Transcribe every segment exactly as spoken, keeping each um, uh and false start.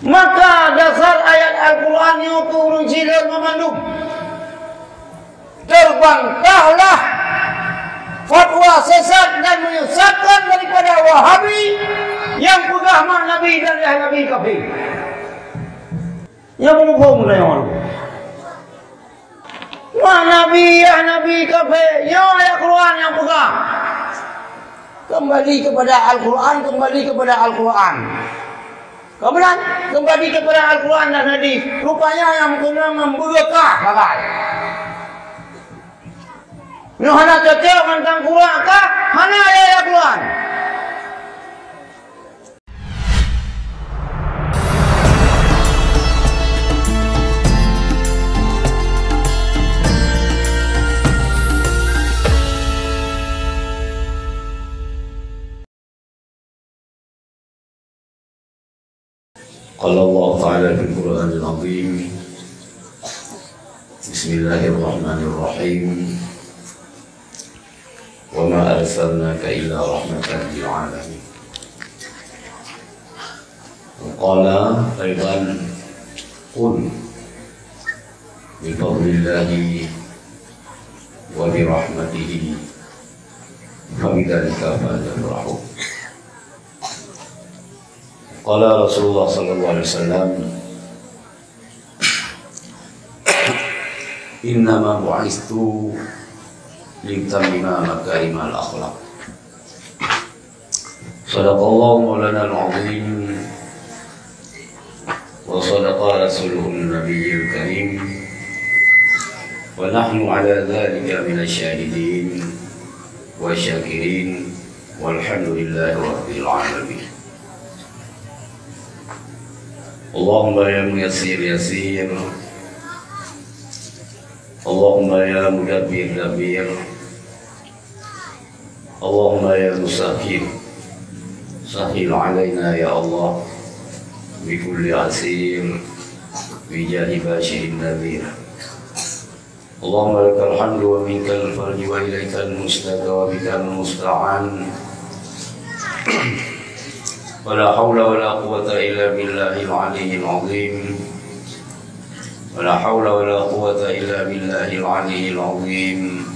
Maka dasar ayat Al-Qur'an nyoe keu ureuëng Cina mandum. Terbantahlah fatwa sesat dan menyesatkan daripada Wahabi yang peugah mak Nabi dan yah Nabi kafé. Nyang muphom nyoe. Mak Nabi, yah Nabi kafé, nyoe ayat Quran nyang peugah. Kembali kepada Al-Quran, kembali kepada Al-Quran. Kemudian kembali kepada Al-Quran dan hadis. Rupanya nyang keuneuk membeukah sagai. Nyoe hana cocok ngon tangkurak kah? Hana ayat Quran. قال الله تعالى في القرآن العظيم، بسم الله الرحمن الرحيم، وما أرسلناك إلا رحمة للعالمين. وقال أيضا، قل بفضل الله وبرحمته فبذلك فليفرحوا. قال رسول الله صلى الله عليه وسلم، إنما بعثت لأتمم مكارم الأخلاق. صدق الله مولانا العظيم، وصدق رسوله النبي الكريم، ونحن على ذلك من الشاهدين والشاكرين، والحمد لله رب العالمين. اللهم يا ميسر يسر، اللهم يا مدبر دبر، اللهم يا مسهل سهل علينا يا الله بكل عسير بجاه بشير النذير. اللهم لك الحمد ومنك الفرج وإليك المشتكى وبك المستعان. ولا حول ولا قوة إلا بالله العلي العظيم. ولا حول ولا قوة إلا بالله العلي العظيم.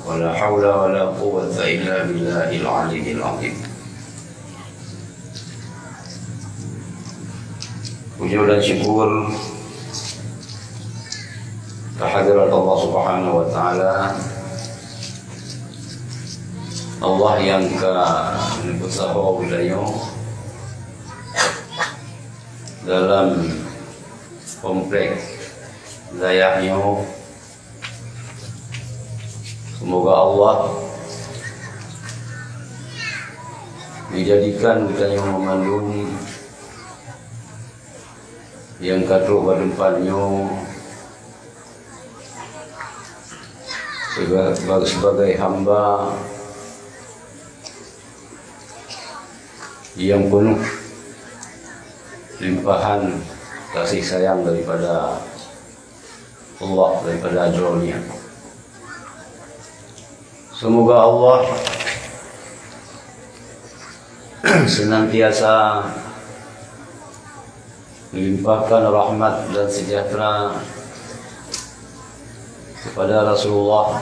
ولا حول ولا قوة إلا بالله العلي العظيم. Puji dan syukur kehadirat Allah Subhanahu wa Taala. Allah nyang ka neupeusaho geutanyoe dalam kompleks dayah nyoe. Semoga Allah menjadikan geutanyoe mandum nyang ka trok bak teumpat nyoe seba-, sebagai hamba nyang peunoh limpahan kasih sayang daripada Allah, daripada Droe nyan. Semoga Allah senantiasa melimpahkan rahmat dan sejahtera kepada Rasulullah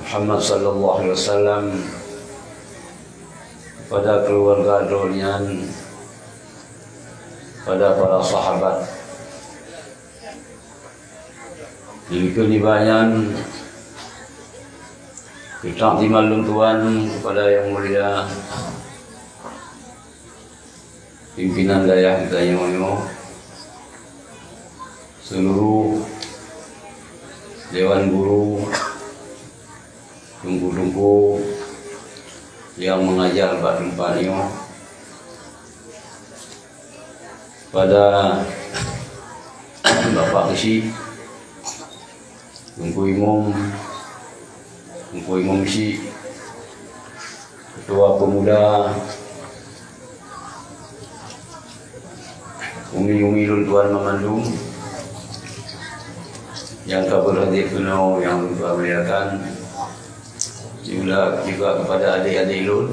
Muhammad sallallahu alaihi wasallam, kepada keluarga Droe nyan, kepada para sahabat. Dikeue nibak nyan, keutak jimalum tuan kepada yang mulia pimpinan dayah geutanyoe nyoe, seluruh dewan guru, teungku-teungku nyang mengajar bak teumpat nyoe, pada Bapak Geuchik, Teungku Imum, Teungku Imum Chik, Ketua Pemuda, umi-umi lôn tuan meumandum nyang ka beurhadir keunoe nyang lôn tuan muliakan, juga, juga kepada adik-adik lôn,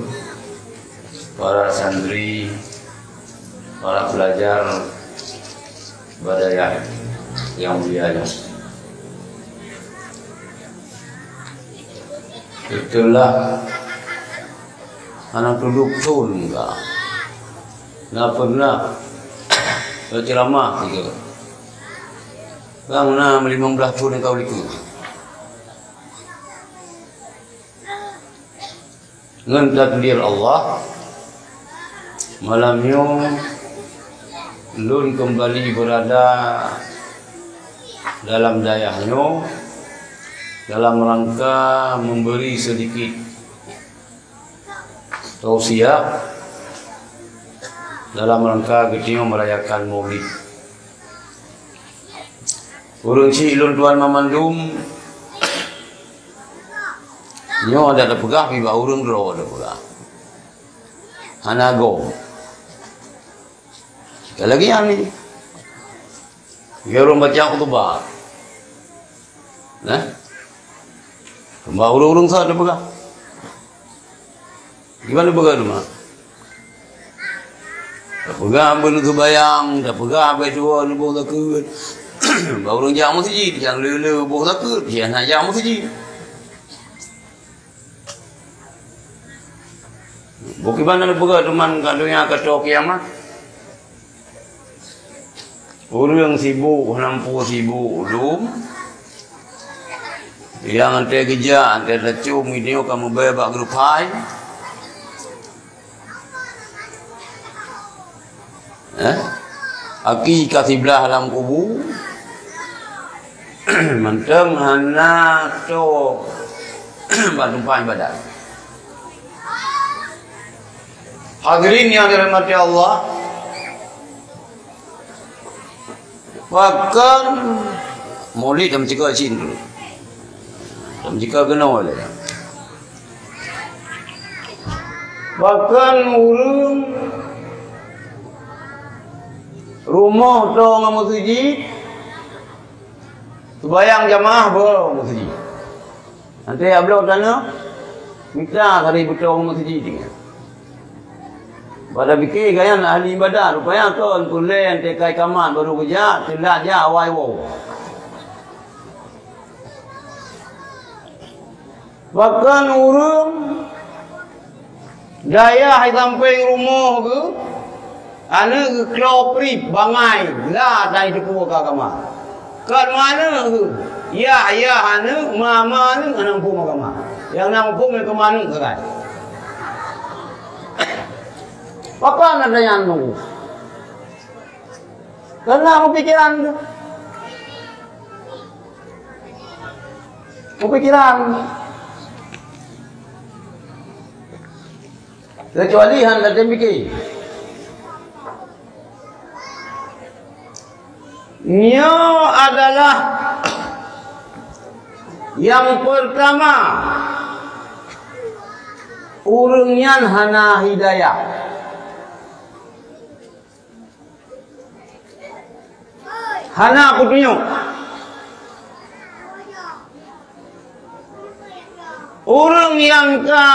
para santri, Para pelajar bak dayah yang mulia nyoe. Itulah anak tuduk thon ka. Na pernah berceramah gitu. Bang na lima belas thon yang kau liku. Ngon takdir Allah, malam nyoe lôn kembali berada dalam dayah nyoe dalam rangka memberi sedikit tausiah dalam rangka geutanyoe merayakan Maulid. Ureuëng chik lôn tuan mamandum, nyoe ada tapeugah, pih bak ureuëng droe tapeugah. Hana gob. Sekali lagi nyan ni. Dia ureuëng baca khutbah. Nah. Bak ureuëng-ureuëng sa tapeugah. Gimana peugah tu, mak? Tapeugah beuneuh seubayang, tapeugah abéh tuwoe neuboh zakeuet. Bak ureuëng jak meuseujid, nyang le-le boh zakeuet, nyang hana jak meuseujid. Bukon ban neupeugah teuma ka donya ka tô kiamat. Ureuëng sibuk, hana muphom sibuk dum. Nyang anté geujak, anté tacom, geutanyoe ka meubeuet bak geurupai. Eh? Aki ka siblah lam kubu. Mantong hana tô bak tumpah ibadat. Hadirin yang dirahmati Allah, pakon Maulid lam cika cin tu. Lam cika keunoe lé. Pakon ureuëng rumoh tô ngon meuseujid, seubayang jamaah bak meuseujid. Anté abloe tanoh, mita sari beutông meuseujid. Pada pike gaya ahli ibadat, rupanya kon peureulée anté kai kamat baru geujak, teulat jak awai woe. Pakon ureuëng dayah di sampéng rumoh geuh, aneuëk geuh klo prip bangai, la tai teupeu ka kama. Kon maneuëk geuh, yah-yah aneuëk, ma-ma aneuëk, hana muphom agama. Nyang na muphom nyang keu maneuëk sagai. Pakon na tanyan nunggu. Karena meupikiran tu. Meupikiran. Kecuali hana teupiké. Nyoe adalah nyang pertama, ureuëng nyan hana hidayah. Hana peutunyok. Ureuëng nyang ka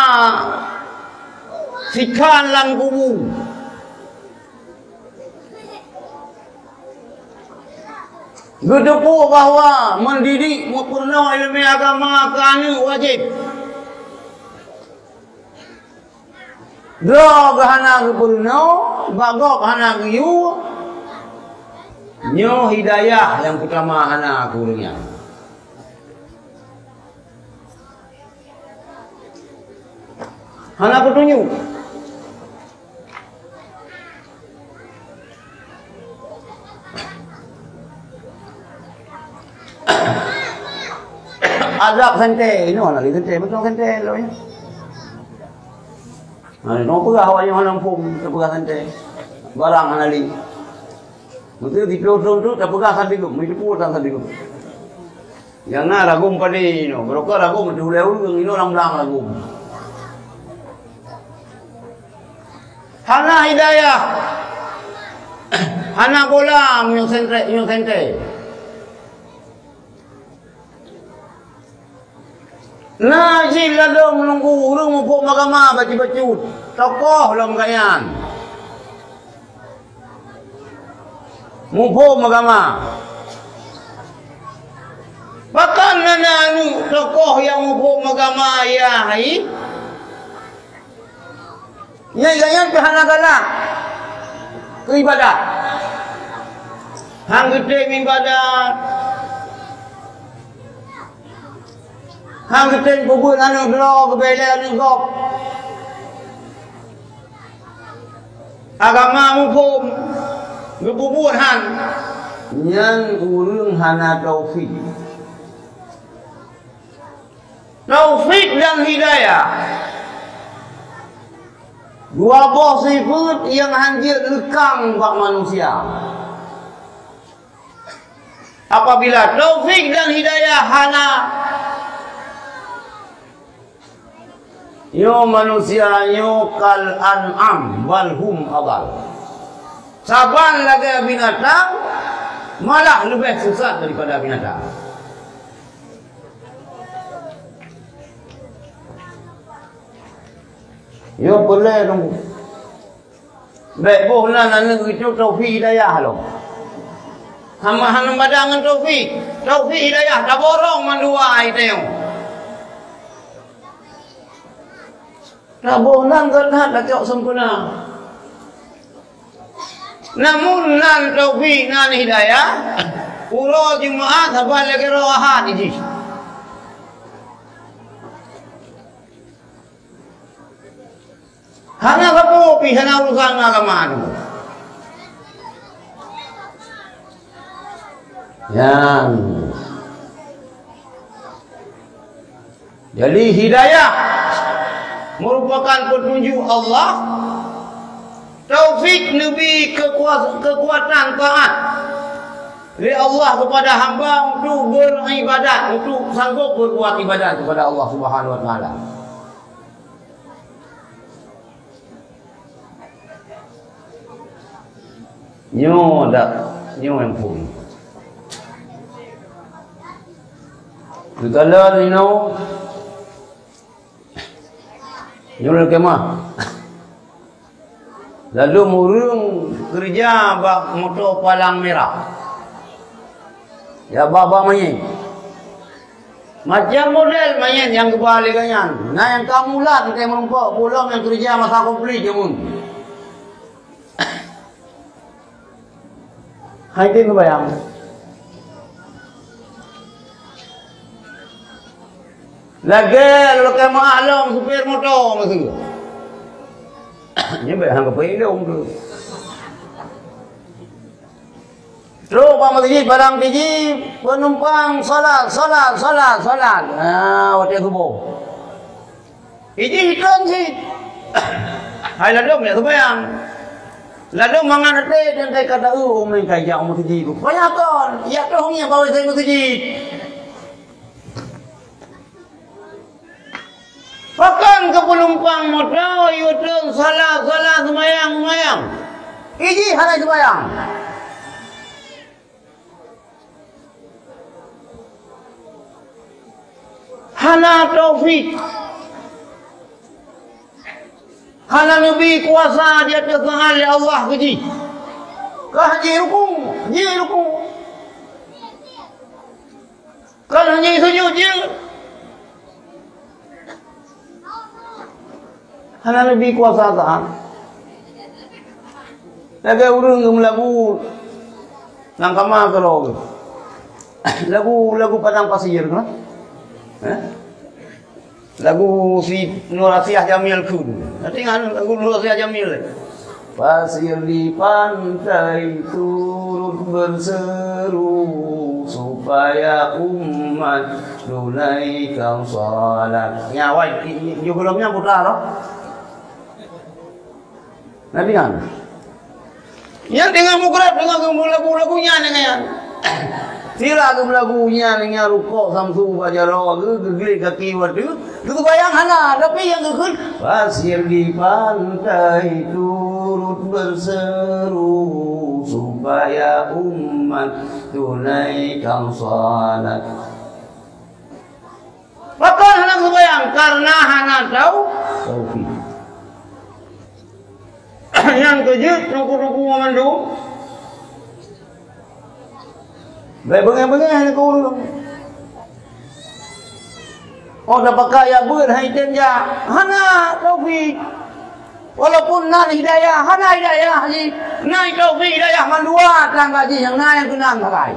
sikhan lam kubu, geuteupeue bahwa mendidik meupeurunoe iéleumé agama keu aneuëk wajéb. Droe geuh hana geupeurunoe, bak gob hana geuyue, nyoe hidayah nyang peutama hana keu ureuëng nyan. Hana peutunyok. Azab santée, inoe hana lé santée, beutôi santée lôn nyan. Hana lé, nyoe peugah awak nyoe hana muphom, teupeugah santée. Barang hana lé. Beutôi di ploh thon tu tapeugah sabe gob, meuteupeue tan sabe gob. Nyang na ragom padé inoe, barokah ragom teuh ulée ureuëng inoe lam blang ragom. Hana hidayah. Hana bola meunyoe santée, meunyoe santée. Na jih ladôm meununggu ureuëng muphom agama bacut-bacut, tokoh lom gobnyan. Muphom agama. Pakon na aneuk tokoh nyang muphom agama, ya hai? Nyan, nyan pih hana galak keu ibadat. Han geutem ibadat. Han geutem peubuet aneuk droe, geubelée aneuk gob. Agama muphom, geupeubuet han. Nyan ureuëng hana taufik. Taufik dan hidayah, dua boh sifeuet nyang han jeuet leukang bak manusia. Apabila taufik dan hidayah hana, nyoe manusia nyoe kal an'am, bal hum adal. Saban lagée binatang, malah leubeh sesat daripada binatang. Nyoe peulée nunggu. Bék boh nan aneuk itu taufik hidayah lom. Hana, hana mada ngon taufik. Taufik hidayah taborong mandua ai teuh. Taboh nan geuhnat tacok sempurna. Namun nan taufik nan hidayah, uroe Jumaat saban lagée roe Ahad jih. Hana sapeue pih, hana urusan agama tu. Nyan. Jadi hidayah merupakan petunjuk Allah, taufik neubi kekuas-, kekuatan taat lé Allah kepada hamba untuk beribadat, untuk sanggup berbuat ibadat kepada Allah Subhanahu wa Taala. Nyoe dak, nyoe nyang phon. Geukalon inoe, nyoe lé keumah. Lalu ureuëng keureuja bak moto palang mirah. Ya, bak-bak manyét. Macam model manyét nyang geuba lé gobnyan. Na nyang ka mulat, nyang meurumpok, peue lom nyang keureuja masa konflik jameun. Hai tem seumayang. Lagée lôn lakée meuaklong supir moto meusu. Nyan bék hana geupeu ilong tu. Trok bak meuseujid barang tiji, peunumpang salat, salat, salat, salat. Ah, watée suboh. Iji hiton cit. Hai ladôm jak seumayang. Ladôm mangat até dan tai kata, "Oh, meunan ka jak meuseujid." Payah kon, ya toh ngieng bawai sai meuseujid. Pakon keu penumpang moto, yue teueng salah-salah seumayang-seumayang. Iji hana seumayang. Hana taufik. Hana neubi kuasa di ateueh Tuhan lé Allah keu jih. Kah jih rukuk, jih rukuk. Kon hana sujud jeuet. Hana neubi kuasa Tuhan. Lagée ureuëng geumeulagu lam kama keudroe geuh. Lagu, lagu Padang Pasir kan? Eh? Lagu si Nur Asiah Jamil tu. Nanti kan lagu Nur Asiah Jamil. Pasir di pantai turut berseru supaya umat tunaikan salat. Nya, wai, i-, i-, jok lom nyan putar, oh. Nanti kan? Nyan teungoh mugrab, teungoh geulagu-lagu nyan deungon nyan. Sira geulagu nyan deungon rukok samsu bak jaroe geuh, geugleh kaki watée geuseumayang hana, tapi nyang geukheun, "Pasir di pantai turut berseru supaya umat tunaikan salat." Pakon hana geuseumayang? Karena hana tau taufik. Nyang keujeuet teungku-teungku mandum, Bèk beungéh-beungéh keu ureueng. Oh, tapakat jak beuet han item jak. Hana taufik. Walaupun na hidayah, hana hidayah jih. Na taufik hidayah mandua tan bak jih nyang na nyang keunong sagai.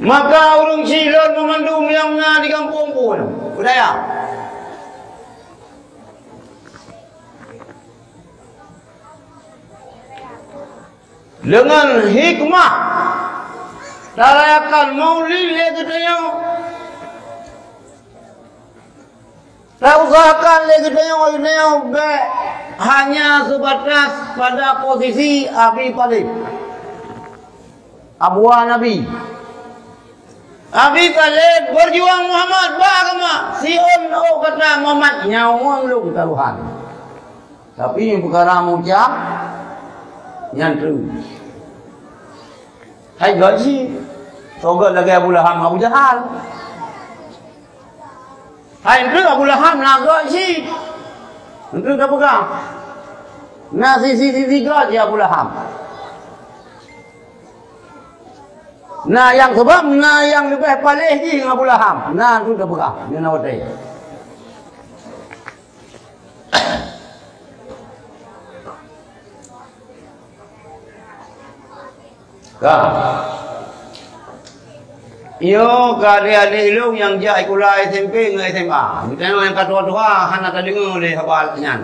Maka ureueng syiek lôn meumandum nyang na di gampông pun budaya. Deungon hikmah tarayakan maulid lé geutanyoe. Tausahakan lé geutanyoe, geutanyoe bèk hanya seubatas pada posisi Abi Thalib, abua Nabi. Abi Thalib beujuang Muhammad bak agama, siôn ôk kata Muhammad nyawöng lôn tarohan. Tapi peukara meucam nyan treuk. Hai geuh jih, soe geuh lagèe Abu Lahab ngon Abu Jahal. Hai treuk Abu Lahab na geuh jih. Treuk tapeugah. Na sisi-sisi geuh jih Abu Lahab. Na nyang sabab, na nyang leubeh paléh jih ngon Abu Lahab. Na treuk tapeugah, nyan watèe. Ka. Nyoe keu adék-adék lôn nyang jak sikula S M P ngon S M A. Geutanyoe nyang ka tuha-tuha hana tadeungoe lé haba nyan.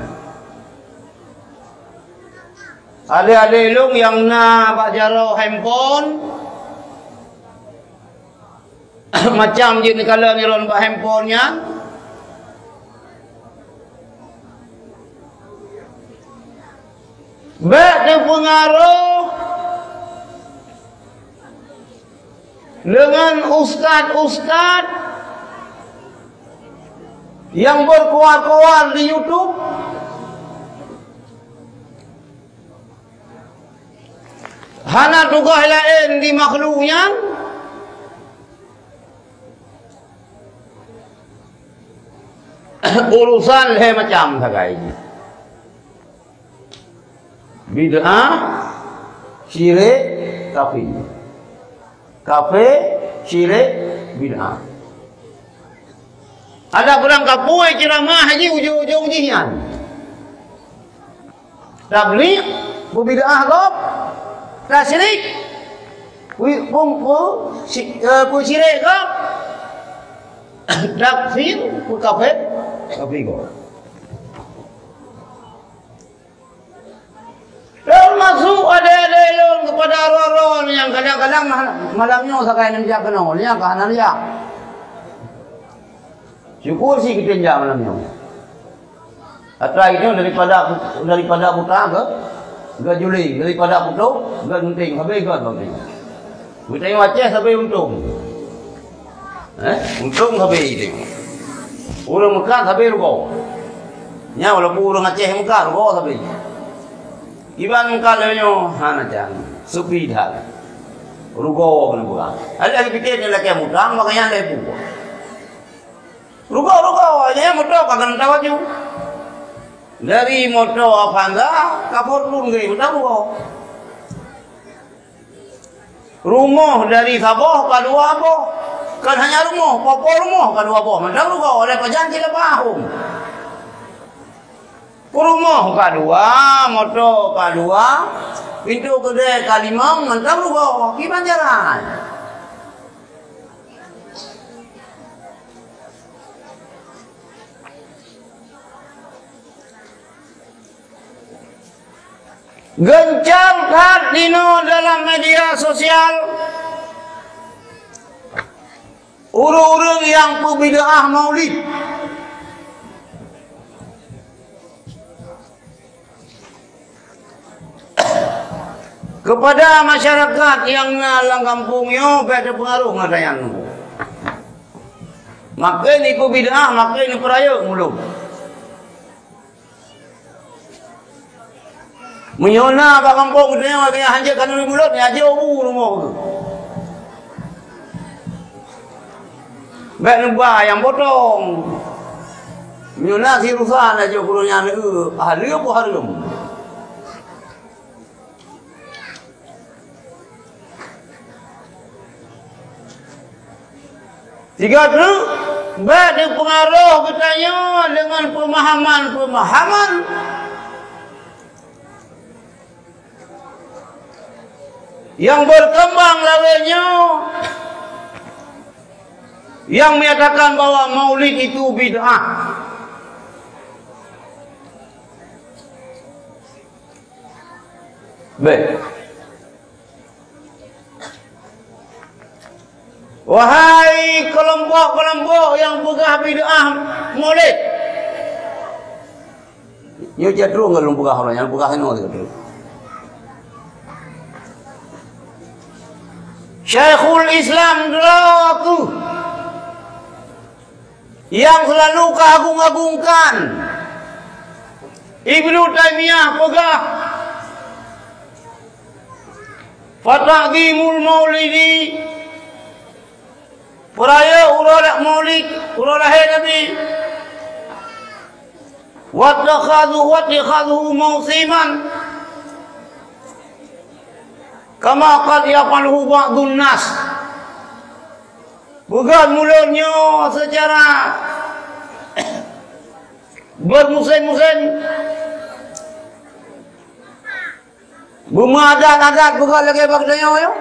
Adék-adék lôn nyang na bak jaroe handphone, macam jih neukalon nilon bak handphone nyan. Bèk teupeungaroh deungon ustaz-ustaz nyang beukoar-koar di YouTube. Hana tugaih laén di makhluk nyan. Urusan lhèe macam sagai. Bid'ah, syirik, kafé. Kafé, syirik, bid'ah. Ada ureueng kapeue ceuramah jih ujong-ujong jih nyan. Tabligh, peubid'ah gob. Tasyrik, pu-, pu-, pu-, si-, eh, peusyirik gob. Takfir, peukafé, kafé gob. Teumasuk adék-adék lôn keupada droe-droe nyang kadang-kadang ma-, malam nyoe sagai neujak keunoe, nyang ka hana neujak. Syukur cit geutanyoe jak malam nyoe. Atra geutanyoe daripada, daripada buta ke, ke juling, daripada putôh ke gunting, habéh göt bak geutanyoe. Geutanyoe Aceh sabe untông. Eh, untông sabe geutanyoe. Ureueng Meukah sabe rugoe. Nyan walaupun ureueng Aceh Meukah rugoe sabe. Iban Meukah lé nyoe hana can, supi that. Rugoe keuneuk peugah. Ada lagi pikir dia lagi mutang, makanya lé buah. Rugoe-rugoe, nyan moto ka keuneuk tawaju. Dari moto Avanza ka Fortuner geuh moto rugoe. Rumoh dari saboh ka dua boh. Kan hanya rumoh, popo rumoh ka dua boh. Mantong rugoe, oleh pajan cit leubah hom. Rumoh ka dua, moto ka dua, pintoe keudè ka limong, mantong rugoe. Kiban jalan. Geuncang that jinoe dalam media sosial ureueng-ureueng nyang peubid'ah maulid. Keupada masyarakat nyang na lam gampông nyoe, bèk teupeungaroh ngon sajan. Maken ipeubid'ah, maken ipeurayeuk mulod. Meunyoe na bak gampông geutanyoe nyang hanjeuet keuneuk mulod, nyan jeuet u bu rumoh geuh. Bèk neuba nyang potong. Meunyoe na sirusa na jok keurunyang, eh, haleue peue hareuem. Sigoe treuk, bék teupeungaroh geutanyoe deungon peumahaman-peumahaman nyang berkembang lagée nyoe, nyang menyatakan bahwa maulid itu bid'ah. Bék. Wahai keulompok-keulompok nyang peugah bid'ah maulid! Nyoe jadrong ngon lôn peugah uroe nyan, peugah inoe sigoe treuk. Syekhul Islam droe kheueh nyang seulalu kaagung-agungkan. Ibnu Taimiyah peugah, "Fata'zimul maulidi," peurayeuk uroe la-, maulid, uroe lahé Nabi, "wattikhadhu-, wattikhadhuhu mausiman, kama qad yaf'aluhu ba'dun nas." Peugah mulod nyoe seucara beurmusém-musém. Beumeuadat-adat peugah lagée bak tanyoe nyoe.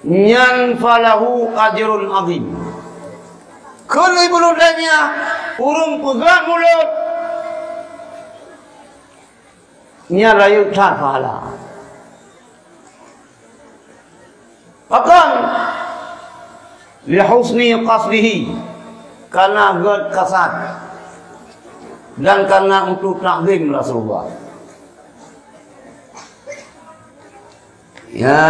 Nyan falahu ajrun azim. Kheun Ibnu Taimiyah, ureuëng peugah mulod nyan rayeuk that pahala. Pakon? Li husni qasdihi, karena gét kasad dan karena untuk takzim Rasulullah. Ya.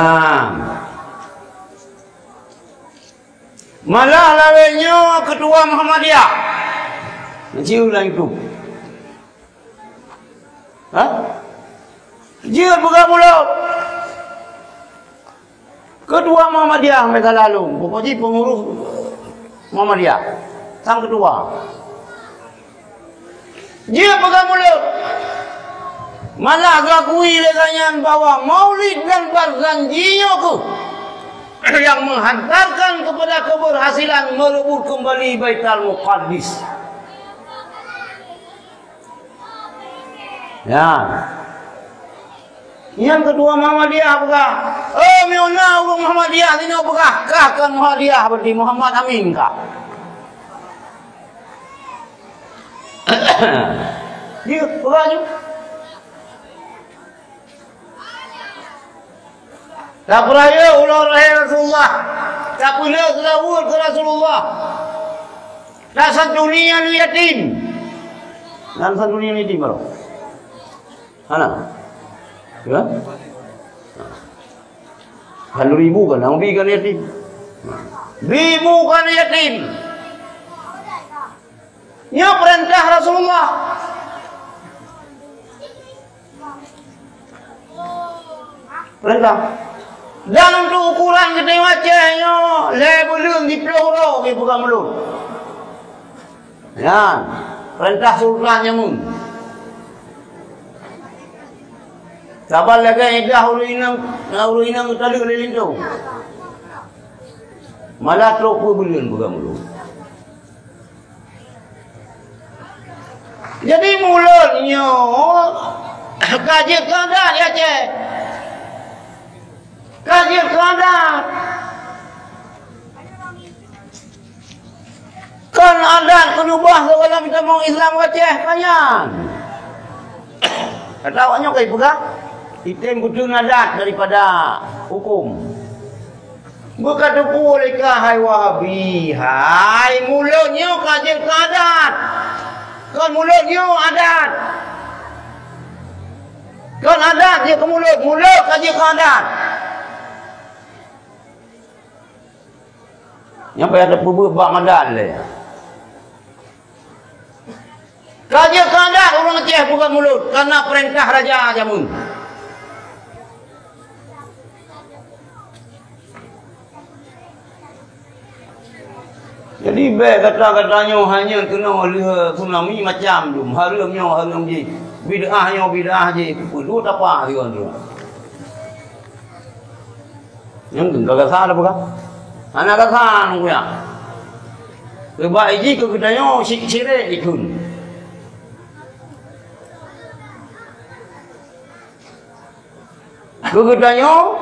Malah lawét nyoe keutua Muhammadiyah. Neuci ulang itu. Ha? Jeuet peugah mulod. Keutua Muhammadiyah meusalah lôn, pokok jih peungurus Muhammadiyah. Sang keutua. Jeuet peugah mulod. Malah geukui lé gobnyan bahwa Maulid dan Barzanji nyoe kheueh nyang menghantarkan kepada keberhasilan merebut kembali Baitul Muqaddis. Ya. Nyang keutua Muhammadiyah peugah, "Oh, meunyoe na ureuëng Muhammadiyah sinoe peugah, kah kon Muhammadiyah, berarti Muhammad Amin kah." Dia peugah ju. Tapeurayeuk uroe lahé Rasulullah. Tapeuleuk seulaweuet keu Rasulullah. Tasantuni aneuk yatim. Nan santuni aneuk yatim baroe. Hana? Ya? Kan ribu kan, hana bi kan yatim. Ribu kan yatim. Nyoe peurintah Rasulullah. Peurintah. Dan untuk ukuran geutanyoe Aceh nyoe, lhée buleuen siplôh uroe geupeugah mulod. Nyan, peurintah Sultan jameun. Saban lagée idah ureuëng inong, ureuëng inong geutaleuek lé linto. Malah trok peuet buleuen peugah mulod. Jadi mulod nyoe ka jeuet keu adat di Aceh. Ka jeuet keu adat. Kon adat keuneubah sigohlom tamong Islam Aceh, kon nyan. Kata awak nyoe ka jipeugah, item beuteun adat daripada huköm. Beukateupeue lé kah hai Wahabi, hai mulod nyoe ka jeuet keu adat. Kon mulod nyoe adat. Kon adat jeuet keu mulod, mulod ka jeuet keu adat. Nyang payah tapeubuet bak madan lé. Ka jeuet keu adat ureuëng Aceh peugah mulod, karena peurintah raja jameun. Jadi, bèk gata-gata nyoe hana keunoe lheueh tsunami macam dum. Hareuem nyoe, hareuem jih. Bid'ah nyoe, bid'ah jih. Peue tapa sigoe droe. Nyang ka gasa dah peugah. Hana gasa nunggu ya. Sebab jih keu geutanyoe syirik ikheun. Keu geutanyoe,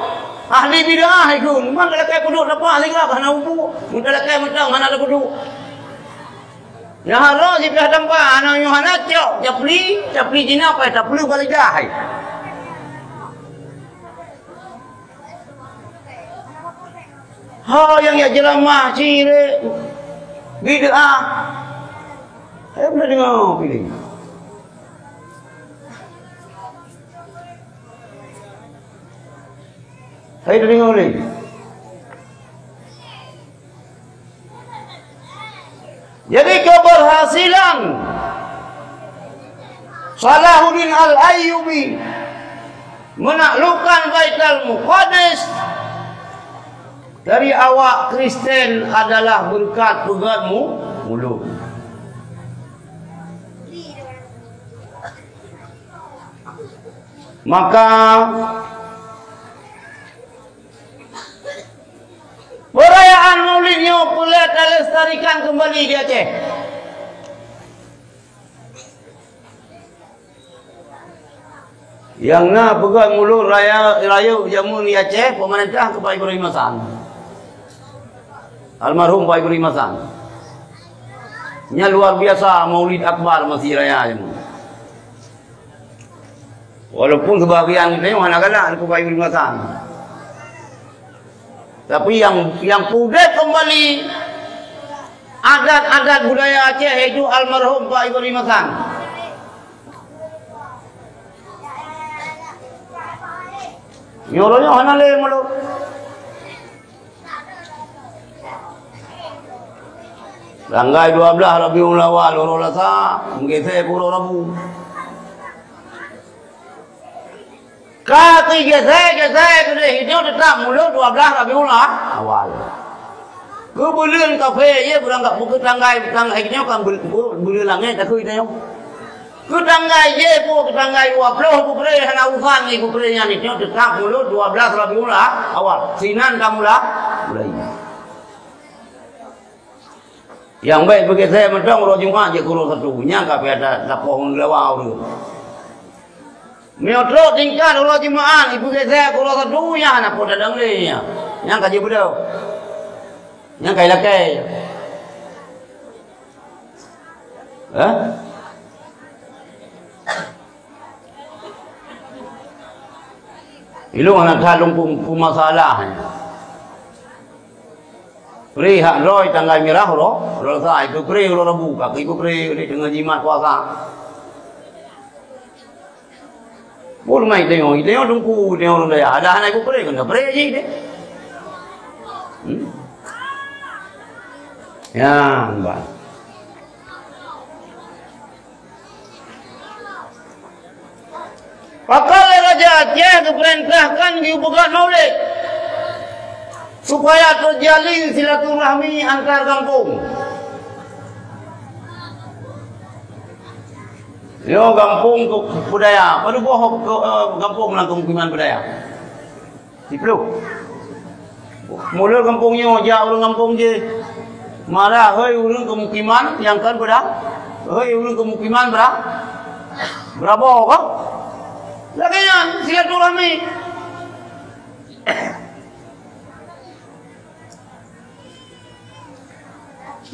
ahli bid'ah ikheun. Man talakèe peuduek dapat sigra hana upu. Mun talakèe meutang hana tapeuduek. Nyang harôh siploh tampa, hana nyoe hana cok. Capli, capli Cina paih tapli bak lidah hai. Ho nyang jak ceuramah syirik, bid'ah. Hai, pernah deungoe piléh. Hai, deungoe lé. Jadi, keberhasilan Salahuddin Al-Ayyubi menaklukkan Baitul Muqaddas dari awak Kristen adalah beureukat peugöt mu-, mulod. Maka, peurayaan Maulid nyoe peureulèe talestarikan keumbali di Aceh. Nyang na peugöt mulod raya, rayeuk jameun di Aceh, peumeurintah keu Pak Ibrahim Hasan. Almarhum Pak Ibrahim Hasan. Nyan luar biasa Maulid Akbar masih raya jameun. Walaupun sebahagian geutanyoe hana galak keu Pak Ibrahim Hasan. Tapi nyang, nyang peudeh keumbali adat-adat budaya Aceh, yaitu almarhum Pak Ibrahim Hasan. Nyoe uroe nyoe hana lé mulod. Tanggai dua blah Rabiul Awal, uroe Lasa, meugeusé keu uroe Rabu. Ka teugeusé-geusé keudeh, nyoe teutap mulod dua blah Rabiul Awal. Keu buleuen kafé, ye, beurangkat bukeuh tanggai, tanggai nyoe kan bul-, bu-, buleuen langét takheun tanyoe. Keu tanggai ye, pu-, keu tanggai dua ploh bukeuh, hana urusan ngon bukeuh nyan, nyoe teutap mulod dua blah Rabiul Awal. Sinan ka mula, mulai. Nyang bèk beugeusé mantong uroe Jumat jeuet keu uroe Sabtu. Nyan ka pih ada tapoh ngon geulawa ureueng. Meunyoe trok tingkat uroe Jumat, ibeugeusé keu uroe Sabtu, nyan hana po tadong lé nyan. Nyan ka jibeudôh. Nyan ka ilakèe. Hah? Ilôn hana that lôn peumasalah nyan. Pré hak droe tanggai mirah uroe, uroe Lasa, ipeupré uroe Rabu, ka ipeupré lé teungoh jimat puasa. Pun mai teungoh, teungoh teungku, teungoh ureueng dayah, ada hana ipeupré, keuneuk pré jih deh. Hmm? Ya, bah. Pakon lé Raja Aceh geupeurintahkan geupeugöt maulid supaya teujalin silaturahmi antar gampông. Nyoe gampông keu budaya, padub boh keu, eh, gampông lam keumukiman budaya. Siploh. Mulod gampông nyoe jak ureueng gampông jéh. Mara hôi ureueng keumukiman nyang kon beuda-, hôi ureueng keumukiman bra-, beurabo ka. Lagèe nyan silaturahmi.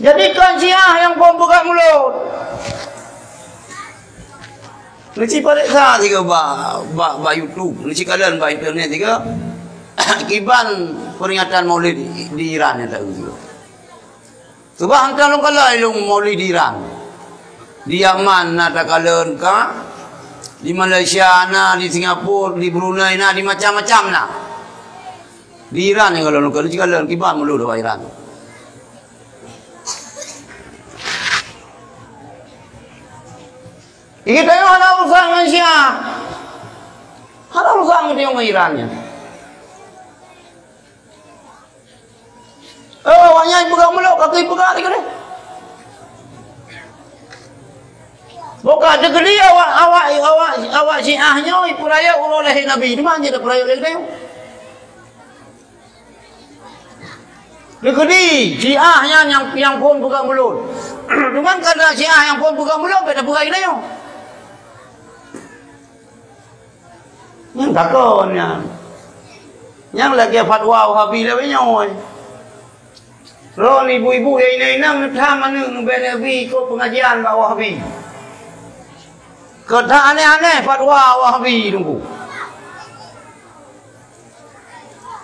Jadi kon Syiah nyang phôn peugah mulod. Neuci pareksa sigoe bak, bak, bak YouTube, neuci kalon bak internet sigoe. Kiban peringatan Maulid di, di Iran nyang taeu sigoe. Sebab hantom lôn kalon ilôn Maulid di Iran. Di Yaman na takalon ka, di Malaysia na, di Singapura, di Brunei na, di macam-macam na. Di Iran nyang kalon lôn kalon, neuci kalon kiban mulod bak Iran. Geutanyoe hana urusan ngon Syiah. Hana urusan geutanyoe ngon Iran nyan. Oh, Nyang peugah mulod, ka keuh peugah lagèe nyan. Buka teukeudi awak, awak, awak, awak Syiah nyoe peurayeuk uroe lahé Nabi. Di mana dia peurayeuk lagèe nyoe? Teukeudi Syiah nyan nyang, nyang phon peugah mulod. Cuman karena Syiah nyang phon peugah mulod, beda peugah lagèe nyoe. Nyang takon nyan. Nyang lagèe fatwa Wahabi lagèe nyoe. Droen ibu-ibu nyang inong-inong neutham aneuk neubèe neubi ikot pengajian bak Wahabi. Keu that aneh-aneh fatwa Wahabi teungku.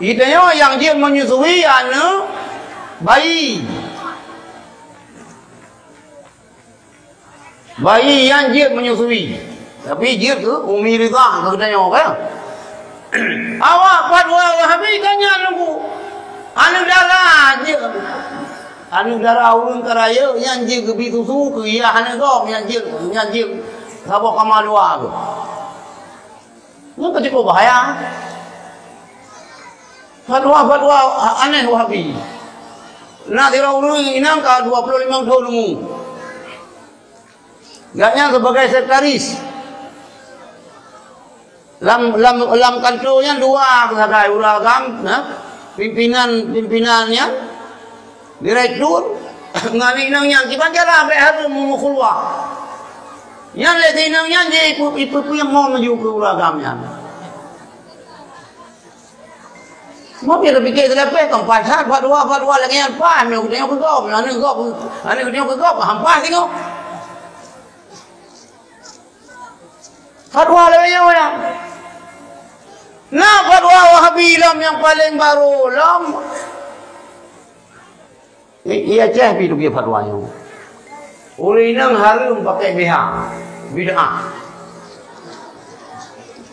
Geutanyoe nyang jeuet menyusui aneuk bayi. Bayi nyan jeuet menyusui, tapi jeuet keu umi ridha keu geutanyoe, kan? Awak fatwa Wahabi ka nyan teungku. Aneuk dara jeuet. Aneuk dara ureueng ka rayeuk nyan jeuet geubi susu keu yah aneuk gob nyan jeuet, nyan jeuet saboh kama dua tu. Nyan ka cukup bahaya. Fatwa-fatwa aneh Wahabi. Na sidroe ureueng inong ka dua puluh limong thon umu. Gobnyan sebagai sekretaris. Lam, lam, lam kanto nyan dua sagai ureueng agam, nah, pimpinan, pimpinan nyan. Direktur ngon inong nyan kiban cara bèk hareuem meumeukhulwah. Nyan lé si inong nyan jipeu-, jipeupeue mo maju keu ureueng agam nyan. Mo pih tapike teuleupeh kan paih that, fatwa, fatwa lagèe nyan paih, meu geutanyoe keu gob, aneuk gob, aneuk geutanyoe keu gob, han paih singoh. Fatwa lagèe nyoe na. Na fatwa Wahabi lom nyang paleng barô lom. I, i Aceh pih teubiet fatwa nyoe. Ureueng inong hareuem pakai B H. Bid'ah.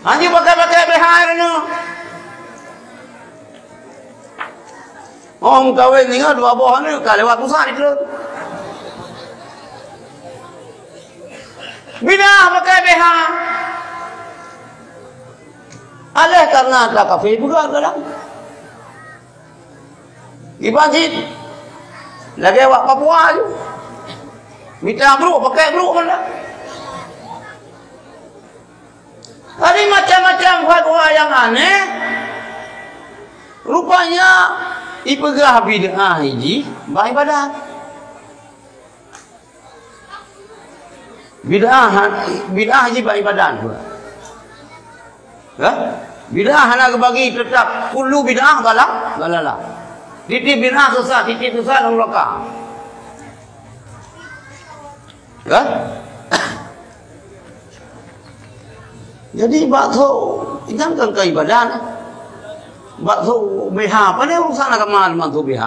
Hana pakai-pakai B H ureueng inong. Oh, meukawen singoh dua boh aneuk ka lewat pusat itu. Bid'ah pakai B H. Aléh karena takafé peugah kadang. Iban cit lagèe awak Papua tu. Mita brôk, pakai brôk mana. Jadi macam-macam fatwa nyang aneh, rupanya ipeugah bid'ah jih bak ibadat. Bid'ah, bid'ah jih bak ibadat. Ha? Bid'ah hana geubagi, teutap kullu bid'ah dhala-, dhalalah. Tiep-tiep bid'ah sesat, tiep-tiep sesat lam neuraka. Kan? Jadi, bak tho, jangan keu ibadat. Bak tho B H, pane urusan agama bak tho B H.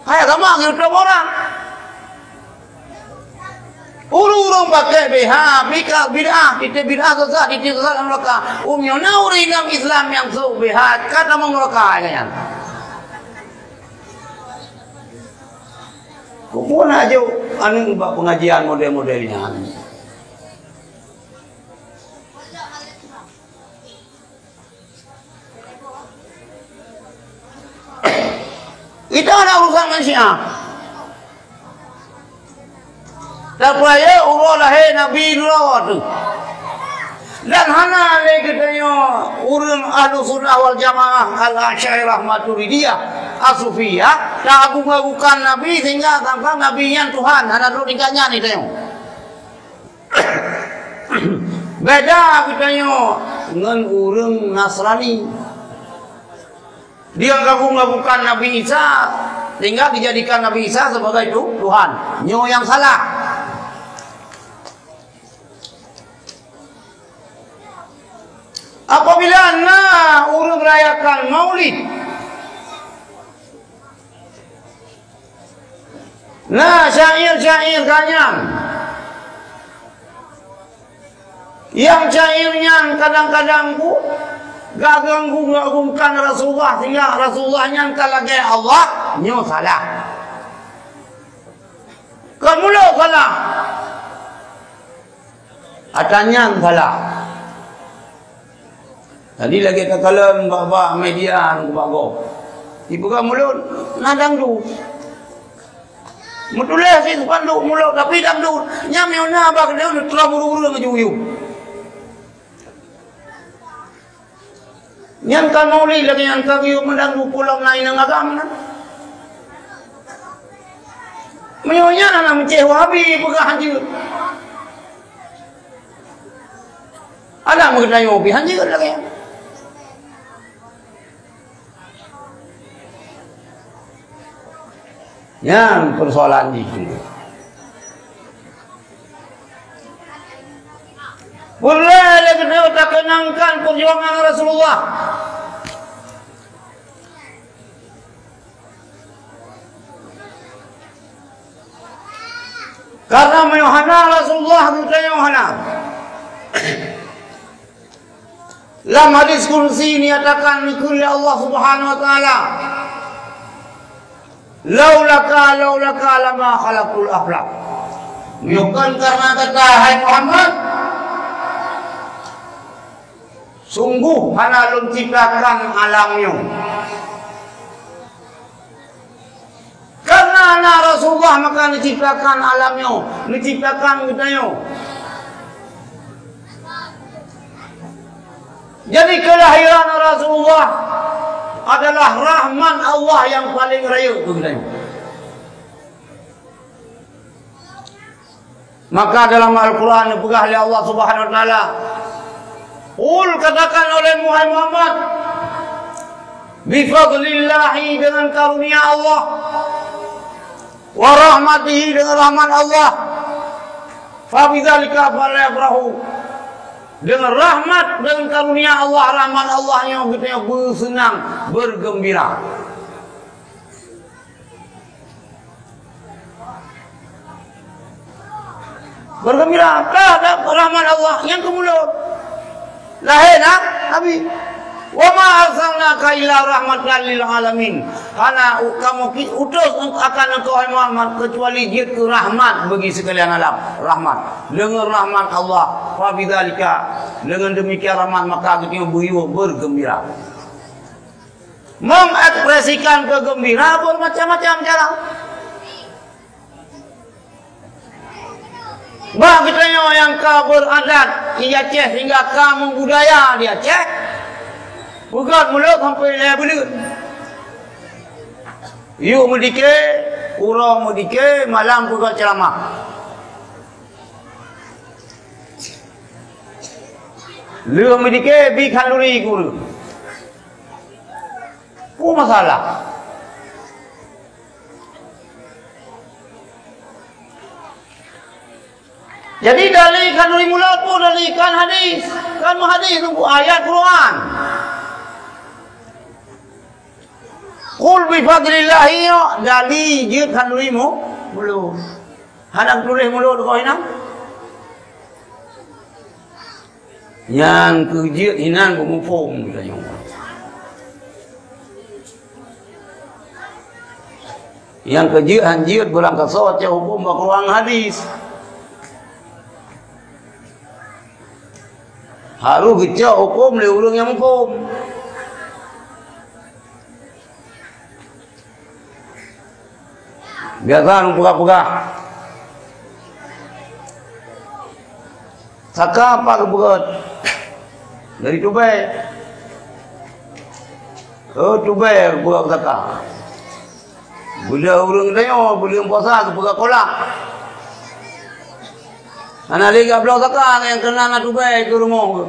Hai agama geutôb orang. Ureueng-ureueng pakai B H, bika bid'ah, tiep-tiep bid'ah sesat, tiep-tiep sesat lam neuraka. Uroe nyoe na ureueng inong Islam nyang tho B H, ka tamong neuraka nyan. Keupeue na jok aneuk bak pengajian model-model nyan? Kita na urusan manusia. Tapi ya Allah, lahé Nabi dulu tu. Dan hana lé geutanyoe ureueng Ahlussunnah wal Jamaah, Al-Asy'ariyah, Maturidiyah, As-Sufiyah, taagung-agungkan Nabi sehingga sangka Nabi nyan Tuhan, hana trok tingkat nyan geutanyoe. Beda geutanyoe ngon ureueng Nasrani. Dia gabung-gabungkan Nabi Isa, sehingga dijadikan Nabi Isa sebagai tu-, Tuhan. Nyoe nyang salah. Apabila na ureueng rayakan Maulid, na syair-syair ganyang, nyang syair nyan kadang-kadang ku gaganggu-gagungkan Rasulullah, sehingga Rasulullah nyan ka lagèe Allah, nyoe salah. Kon mulod salah. Ata nyan salah. Jadi lagèe takalon bak-bak media nyang bak gob. Dipeugah mulod, na dangdut. Meutuléh cit spanduk mulod, tapi dangdut. Nyan meunyoe na bak dangdut, troh buru-buru ngon yub-yub. Nyan ka maulid lagèe nyan ka geuyue meudangdut pulang na inong agam na. Meunyoe nyan hana meucéh Wahabi peugah hanjeuet. Adak meugeutanyoe pih hanjeuet lagèe nyan. Nyan persoalan jih. Peureulèe lé geutanyoe takeunangkan peujuangan Rasulullah. Karena meunyoe hana Rasulullah, geutanyoe hana. Lam hadis kursi nyatakan dikeue lé Allah Subhanahu wa Taala, "Laulaka, laulaka lama khalaqtul aflak." Meunyoe kon karena gata, hai Muhammad, sungguh hana lôn ciptakan alam nyoe. Karena na Rasulullah maka neuciptakan alam nyoe, neuciptakan geutanyoe. Jadi, kelahiran Rasulullah adalah rahmat Allah yang paling rayeuk keu geutanyoe. Maka dalam Al-Quran dipeugah lé Allah Subhanahu wa Taala, "Qul," katakan olehmu, hai Muhammad, "bifadlillahi," dengan karunia Allah, "wa rahmatihi," dengan rahmat Allah, "fabidzalika falyafrahu," dengan rahmat, dengan karunia Allah, rahmat Allah nyoe geutanyoe beuseunang, bergembira. Bergembira, ka ada rahmat Allah nyang keumulot. Lahé na Nabi. "Wa ma arsalnaka illa rahmatan lil alamin." Hana u-, kamoe ki-, utus akan engkau, hai Muhammad, kecuali jeuet keu rahmat bagi sekalian alam. Rahmat. Deungon rahmat Allah, fa bidzalika, deungon demikian rahmat, maka geutanyoe beuyue bergembira. Mengekspresikan kegembira bermacam-macam cara. Bak geutanyoe nyang ka beradat di Aceh sehingga ka membudaya di Aceh, peugöt mulod sampoe lhèe buleuen. Yôh meudike, uroe meudike, malam peugöt ceuramah. Lheueh meudike, bi khanduri keu ureueng. Peue masalah? Jadi, dali khanduri mulod peue dali? Kan hadis, kan hadis, ayat Quran. Qul bi fadlillahi, dali jeuet khanduri mu-, mulod. Hana tuléh mulod keu inan. Nyang keu jeuet inan beumuphom geutanyoe. Nyang keu jeuet han jeuet beurangkasoe cok huköm bak Quran hadis. Harôh geucok huköm lé ureueng nyang muphom. Biasa ureueng peugah-peugah, saka pat geupeugöt? Dari tubèe. Oh, tubèe geupeugöt saka. Bila ureueng tanyoe, bila puasa geupeugöt kolak. Hana lé gabloe saka nyang keunan na tubèe keu rumoh.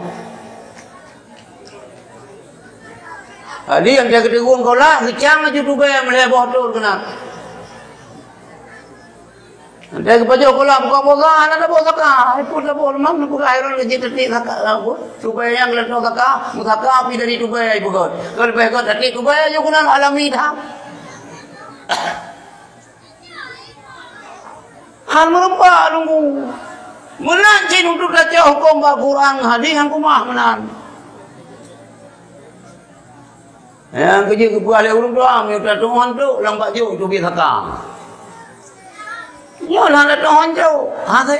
Jadi, watèe geuteugon kolak, geucang laju tubèe meulhèe boh thon keunan. Watèe geupajoh kolak buka puasa, hana taboh saka. Hai, peue taboh, lam peugah hai droeneuh jeuet tatik saka, apa? Tubèe nyang geulantoe saka, meusaka pih dari tubèe geupeugöt. Ka leubeh göt tatik tubèe, nyoe keunan alami that. Han meureumpok lunggu. Meunan cit untuk tacok huköm bak Quran hadis nyang keumah meunan. Nyang keujeuet geupeugah lé ureueng tuha, meunyoe tateu'oh han trok lam bak jôk teubiet saka. Nyoe hana teu'oh han trok, hasé.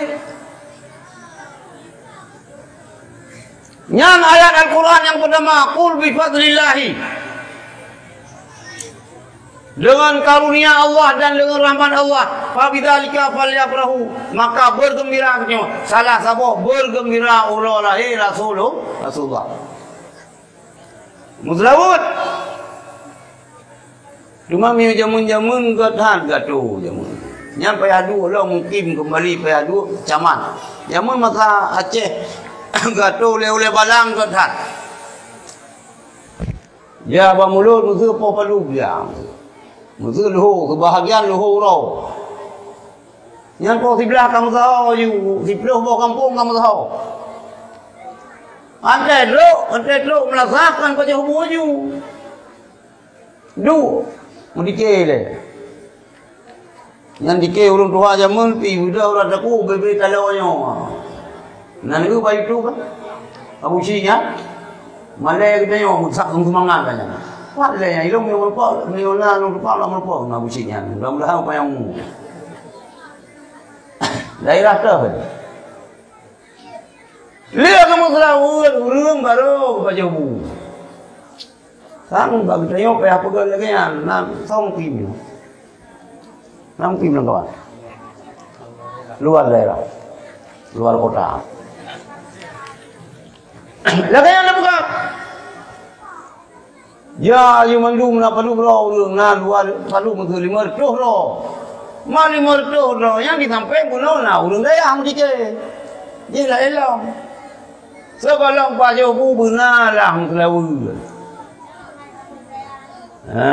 Nyan ayat Al-Quran nyang peutama, "Qul bi fadlillahi." Deungon karunia Allah dan deungon rahmat Allah, "Fabidzalika falyafrahu," maka beugeumbira geutanyoe. Salah saboh beugeumbira uroe lahé Rasulul-, Rasulullah. Meuseulaweuet. Teuma meunyoe jameun-jameun gét that gato jameun. Nyan payah duek lom mukim keumbali, payah duek camat. Jameun masa Aceh gato ulèe-ulèe balang gét that. Ya, bak mulod meuseue poh padub ya. Meuseue leuho, seubahagian leuho uroe. Nyan poh siblaih ka meusaho ju, siplôh boh gampông ka meusaho. Antai trok, antai trok meulasah kan pajoh bu ju. Duek, meudike lé. Nyan dike ureueng tuha jameun pih, beudoh urat aku bebe talo nyoe. Nan geuh bak YouTube kan? Abu Cik nyan. Malèe geutanyoe meusak seumangat ka nyan. Pat lé nyan, ilong meunyoe meurumpok, meunyoe na ureueng tuha lam meurumpok, na Abu Cik nyan. Mudah-mudahan upaya umu. Daerah teuh. Lé kamoe seulaweuet ureueng barô pajoh bu. Sang bak geutanyoe payah peugah lagèe nyan, na song pih nyoe. Na pih nyoe kawan. Luar daerah. Luar kota. Lagèe nyan na peugah. Ya, ayu mandum na padub droe ureueng, na dua padub meuteue limong reutôh droe. Ma limong reutôh droe nyang di sampéng bunoe na ureueng dayah meudike. Jih laén lom. Sigohlom pajoh bu beuna lah meuseulaweuet. Ha,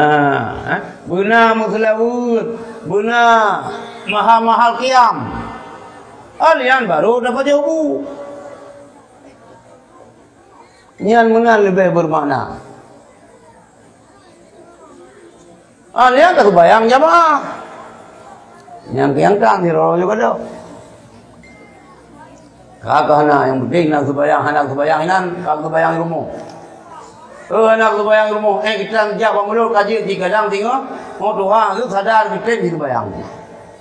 eh, beuna meuseulaweuet, beuna mahal-mahal kiam. Alian barô na pajoh bu. Nyan meunan leubeh beumakna. Ah, nyan ka seubayang jamaah. Nyang keu nyang tan sidroe nyoe ka dok. Ka, ka hana, nyang penting na seubayang, hana seubayang inan, ka seubayang i rumoh. Oh, hana seubayang i rumoh, eh, kita jak bak mulod ka jeuet jih kadang singoh, oh, tuha, tu sadar kitem jih seubayang.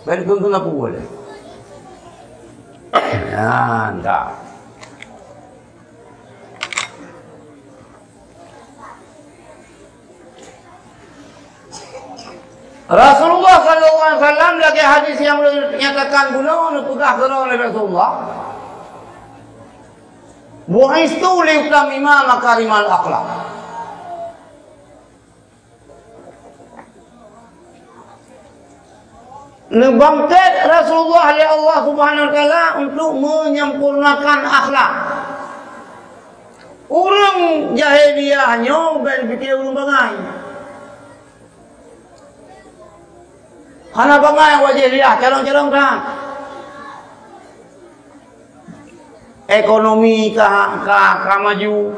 Ben keu keu ngaku boleh. Nyan ka. Rasulullah sallallahu alaihi wasallam lagèe hadis nyang ulôn nyatakan bunoe neupeugah keudroe lé Rasulullah, "Bu'istu liutammima makarimal akhlak." Neubangkét Rasulullah lé Allah Subhanahu wa Taala untuk menyempurnakan akhlak. Ureueng jahiliyah nyoe bèk pike ureueng bangai. Hana bangai wajah jahiliyah, calon-calon ka. Ekonomi ka, ka, ka maju.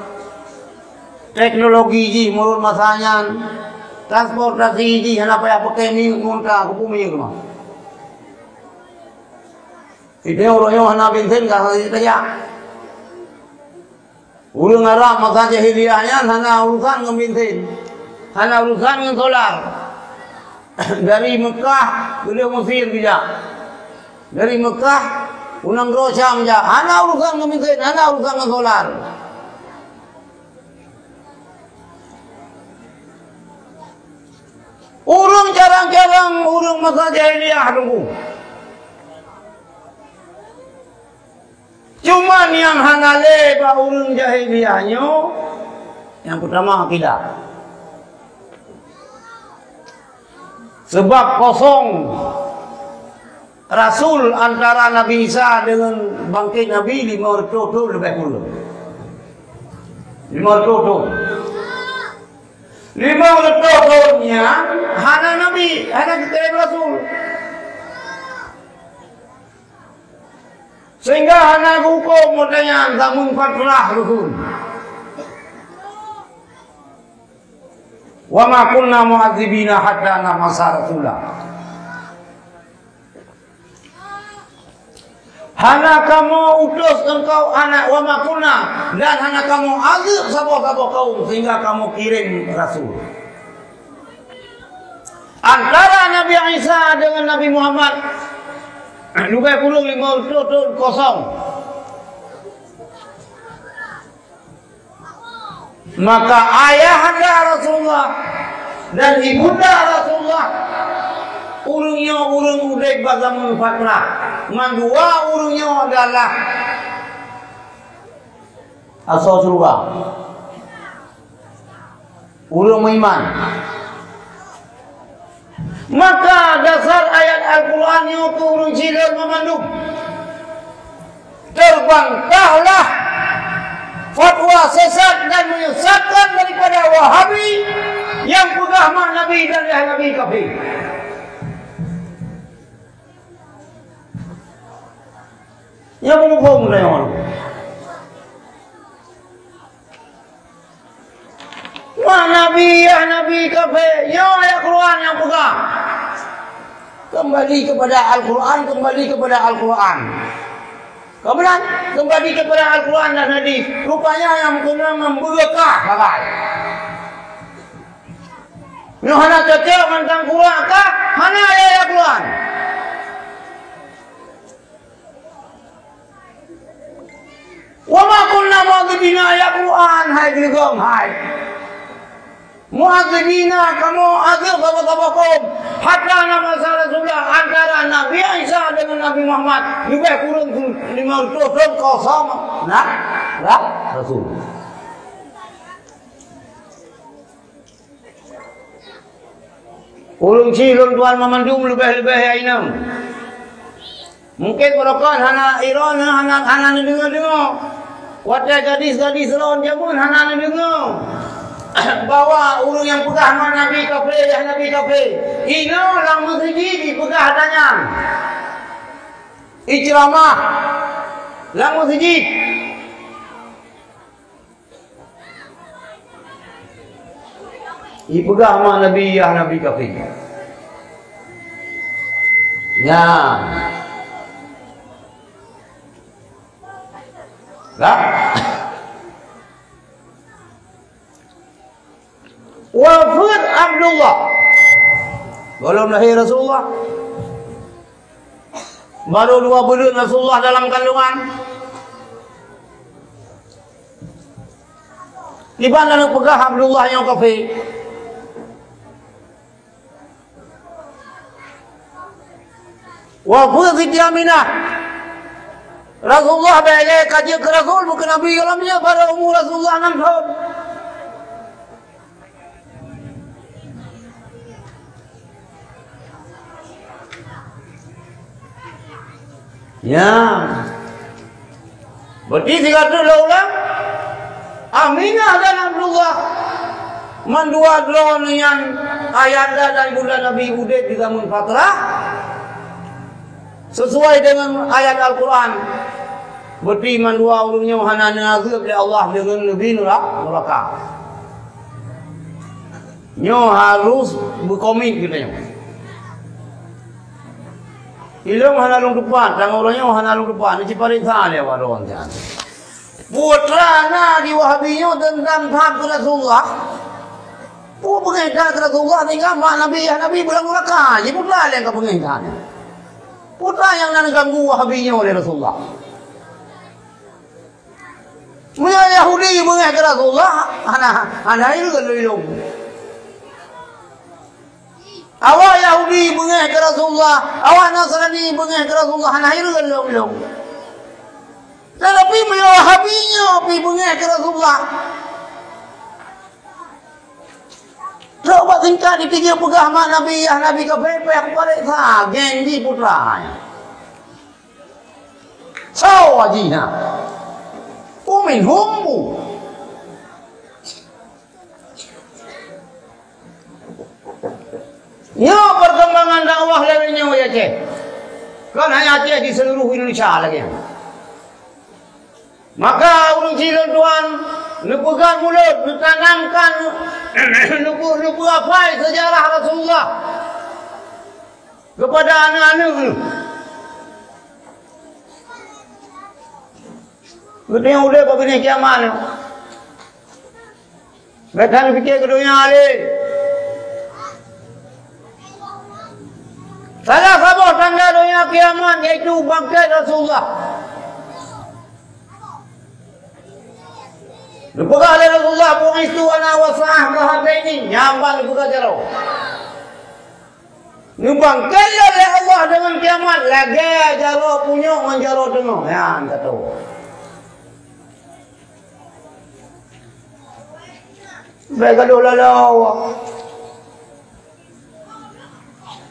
Teknologi jih meunurot masa nyan. Transportasi jih hana payah pakai minyeuk ngon ka, kupeue minyeuk mah. Itu uroe nyoe hana bensin ka hana tajak. Ureueng Arab masa jahiliyah nyan hana urusan ngon bensin. Hana urusan ngon solar. Dari Mekah geulheueh Mesir geujak. Dari Mekah u nanggroe Syam jak. Hana urusan ngon mesin, hana urusan ngon solar. Ureueng carang-carang ureueng masa jahiliyah teungku. Cuma nyang hana lé bak ureueng jahiliyah nyoe, nyang peutama akidah. Sabab kosong rasul antara Nabi Isa deungon bangkét Nabi limong reutôh thon leubeh kureueng. Limong reutôh thon. Limong reutôh thon nyan hana nabi, hana geukirém rasul. Sehingga hana geuhukôm watèe nyan zameun fatrah geukheun. "Wa ma kunna mu'adzibina hatta nab'atsa rasula." Hana kamoe utus engkau, hana, "Wa ma kunna," dan hana kamoe azeueb saboh-saboh kaum sehingga kamoe kirém rasul. Antara Nabi Isa deungon Nabi Muhammad, leubeh kureueng limong reutôh thon kosong. Maka ayahanda Rasulullah, Dan ibunda Rasulullah, ureuëng nyoe ureuëng udeb bak zameun fatrah. Mandua ureuëng nyoe adalah asoe syeuruga. Ureuëng meuiman. Maka dasar ayat Al-Quran nyoe keu ureuëng cilon meumandum. Terbantahlah fatwa sesat dan menyesatkan daripada Wahabi yang peugah mak Nabi dan yah Nabi kafé. Nyang muphom tanyoe. Mak Nabi, yah Nabi kafé, nyoe ayat Quran nyang peugah. Kembali kepada Al-Quran, kembali kepada Al-Quran. Kemudian, kembali kepada Al-Quran dan hadis. Rupanya nyang meukeunong ngon beureukat sagai. Nyoe hana cocok ngon tangkurak kah? Hana ayat Quran. "Wa ma kunna mu'adzibina," ya Quran, hai geuligong, hai. "Mu'adzibina," kamoe azeueb saboh-saboh kaum. "Hatta nab'atsa rasula," antara Nabi Isa dengan Nabi Muhammad leubeh kureueng limong reutôh thon kosong na, na rasul. Ureuëng cilon tuan meumandum leubeh-leubeh ya inong. Mungken barokon hana iron, hana, hana neudeungoe-deungoe. Watée gadis-gadis lôn jameun hana neudeungoe bahwa ureuëng nyang peugah mak Nabi kafé, yah Nabi kafé. Inoe lam meuseujid jipeugah ata nyan. Iceramah lam meuseujid. Ipeugah mak Nabi, yah Nabi kafé. Nyan. Lah. Wafeuet Abdullah. Gohlom lahé Rasulullah. Barô dua buleuen Rasulullah dalam kandungan. Kiban laju peugah Abdullah nyang kafé. Wafeuet Siti Aminah. Rasulullah bèk lé ka jeuet keu Rasul, bukon Nabi gohlom jeuet, barô umu Rasulullah nam thon. Ya. Berarti sigoe teuk lôn ulang, Aminah dan Abdullah mandua droeneuh nyan ayanda dan ibunda Nabi udeb di zaman fatrah sesuai dengan ayat Al-Quran. Berarti mandua ureuëng nyoe hana neuazeueb lé Allah deungon neubi neura-, neuraka. Nyoe harus beukomit geutanyoe. Ilôn hana lôn teupat, tanggong uroe nyoe hana lôn teupat, neuci pareksa lé awak droe nyan. Peue teuma na di Wahabi nyoe deundam that keu Rasulullah? Peue beungéh that keu Rasulullah sehingga mak Nabi, yah Nabi beulang neuraka? Ji peue teuma lé ka beungéh that nyan? Peue teuma nyang na neuganggu Wahabi nyoe lé Rasulullah? Meunyoe Yahudi beungéh keu Rasulullah, hana, hana ilôn lôn. Awak Yahudi beungéh keu Rasulullah, awak Nasrani beungéh keu Rasulullah, hana ilôn lôn. Tetapi meunyoe Wahabi nyoe pi beungéh keu Rasulullah, trok bak tingkat di tiga peugah mak Nabi, yah Nabi kafé, payah kupareksa, geng jih peue teuma nyan. Soe jih nyan? Wa minhum bu. Nyoe perkembangan dakwah lagée nyoe di Aceh. Kon hanya Aceh, di seluruh Indonesia lagée nyan. Maka ureuëng cilon tuan neupeugah mulod, neutanamkan, neupeu-, neupeuhafai sejarah Rasulullah kepada aneuk-aneuk neuh. Geutanyoe udeb bak binéh kiamat nyoe. Bék that neupiké keu donya lé. Salah saboh tanda donya kiamat yaitu bangkét Rasulullah. Geupeugah lé Rasulullah, "Bu'istu ana wa sa'ah kahataini," nyan ban geupeugah jaroe. Neubangkét lé Allah deungon kiamat lagèe jaroe punyueng ngon jaroe teungoh. Nyan ka tô. Bèk gadôh laloe.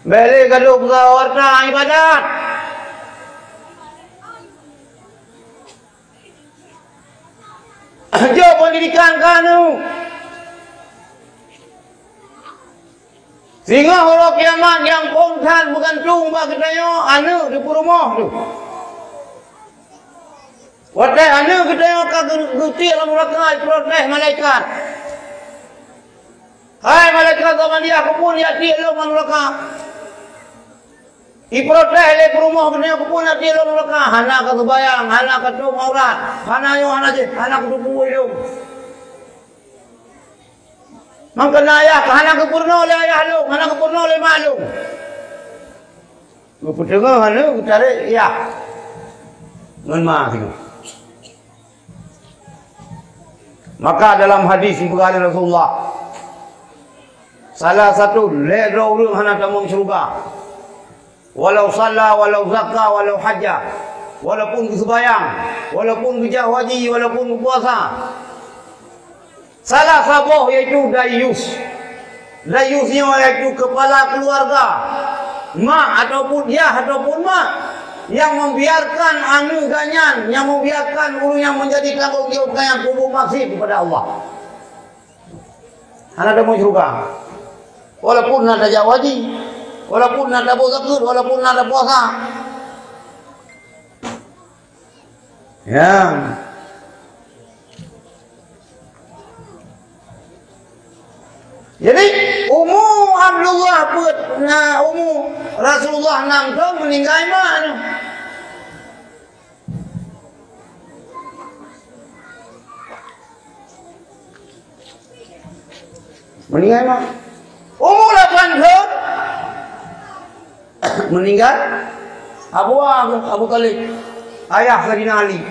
Bèk lé gadôh peugah hareuta ibadat. Jok peundidikan keu aneuk. Singoh uroe kiamat nyang phôn that meugantung bak geutanyoe aneuk di peurumoh teuh. Watèe aneuk geutanyoe ka geu-, geutiek lam nuraka, iprotes malaikat. "Hai malaikat Zabaniyah, keupeue jak tiek lôn lam nuraka?" Iprotes lé peurumoh geutanyoe, "Keupeue jak tiek lôn lam nuraka? Hana ka seumayang, hana ka tutup aurat, hana nyoe, hana jéh, hana kuteupeu lôn. Mangkana ayah ka hana geupeurunoe lé ayah lôn, hana geupeurunoe lé mak lôn." Geupeuteungoh aneuk, geutarek yah ngon ma singoh. Maka dalam hadis ipeugah lé Rasulullah, salah satu lhèe droe ureueng hana tamong syeuruga. Walau shalla, walau zakka, walau hajja. Walaupun geuseumayang, walaupun geujak haji, walaupun geupuasa. Salah saboh yaitu dayus. Dayus nyoe yaitu kepala keluarga, mak ataupun yah ataupun mak, nyang membiarkan aneuk geuh nyan, nyang membiarkan ureueng nyang menjadi tanggong jaweueb geuh nyan peubuet maksiet kepada Allah. Hana tamong syeuruga. Walaupun na tajak haji, walaupun na taboh zakeuet, walaupun na tapuasa. Ya. Jadi, umu Abdullah peuet, na umu Rasulullah nam thon meuninggai mak nyoe. Meuninggai mak. Umu lapan thon meuninggai Abu, Abu Thalib, ayah Saidina Ali.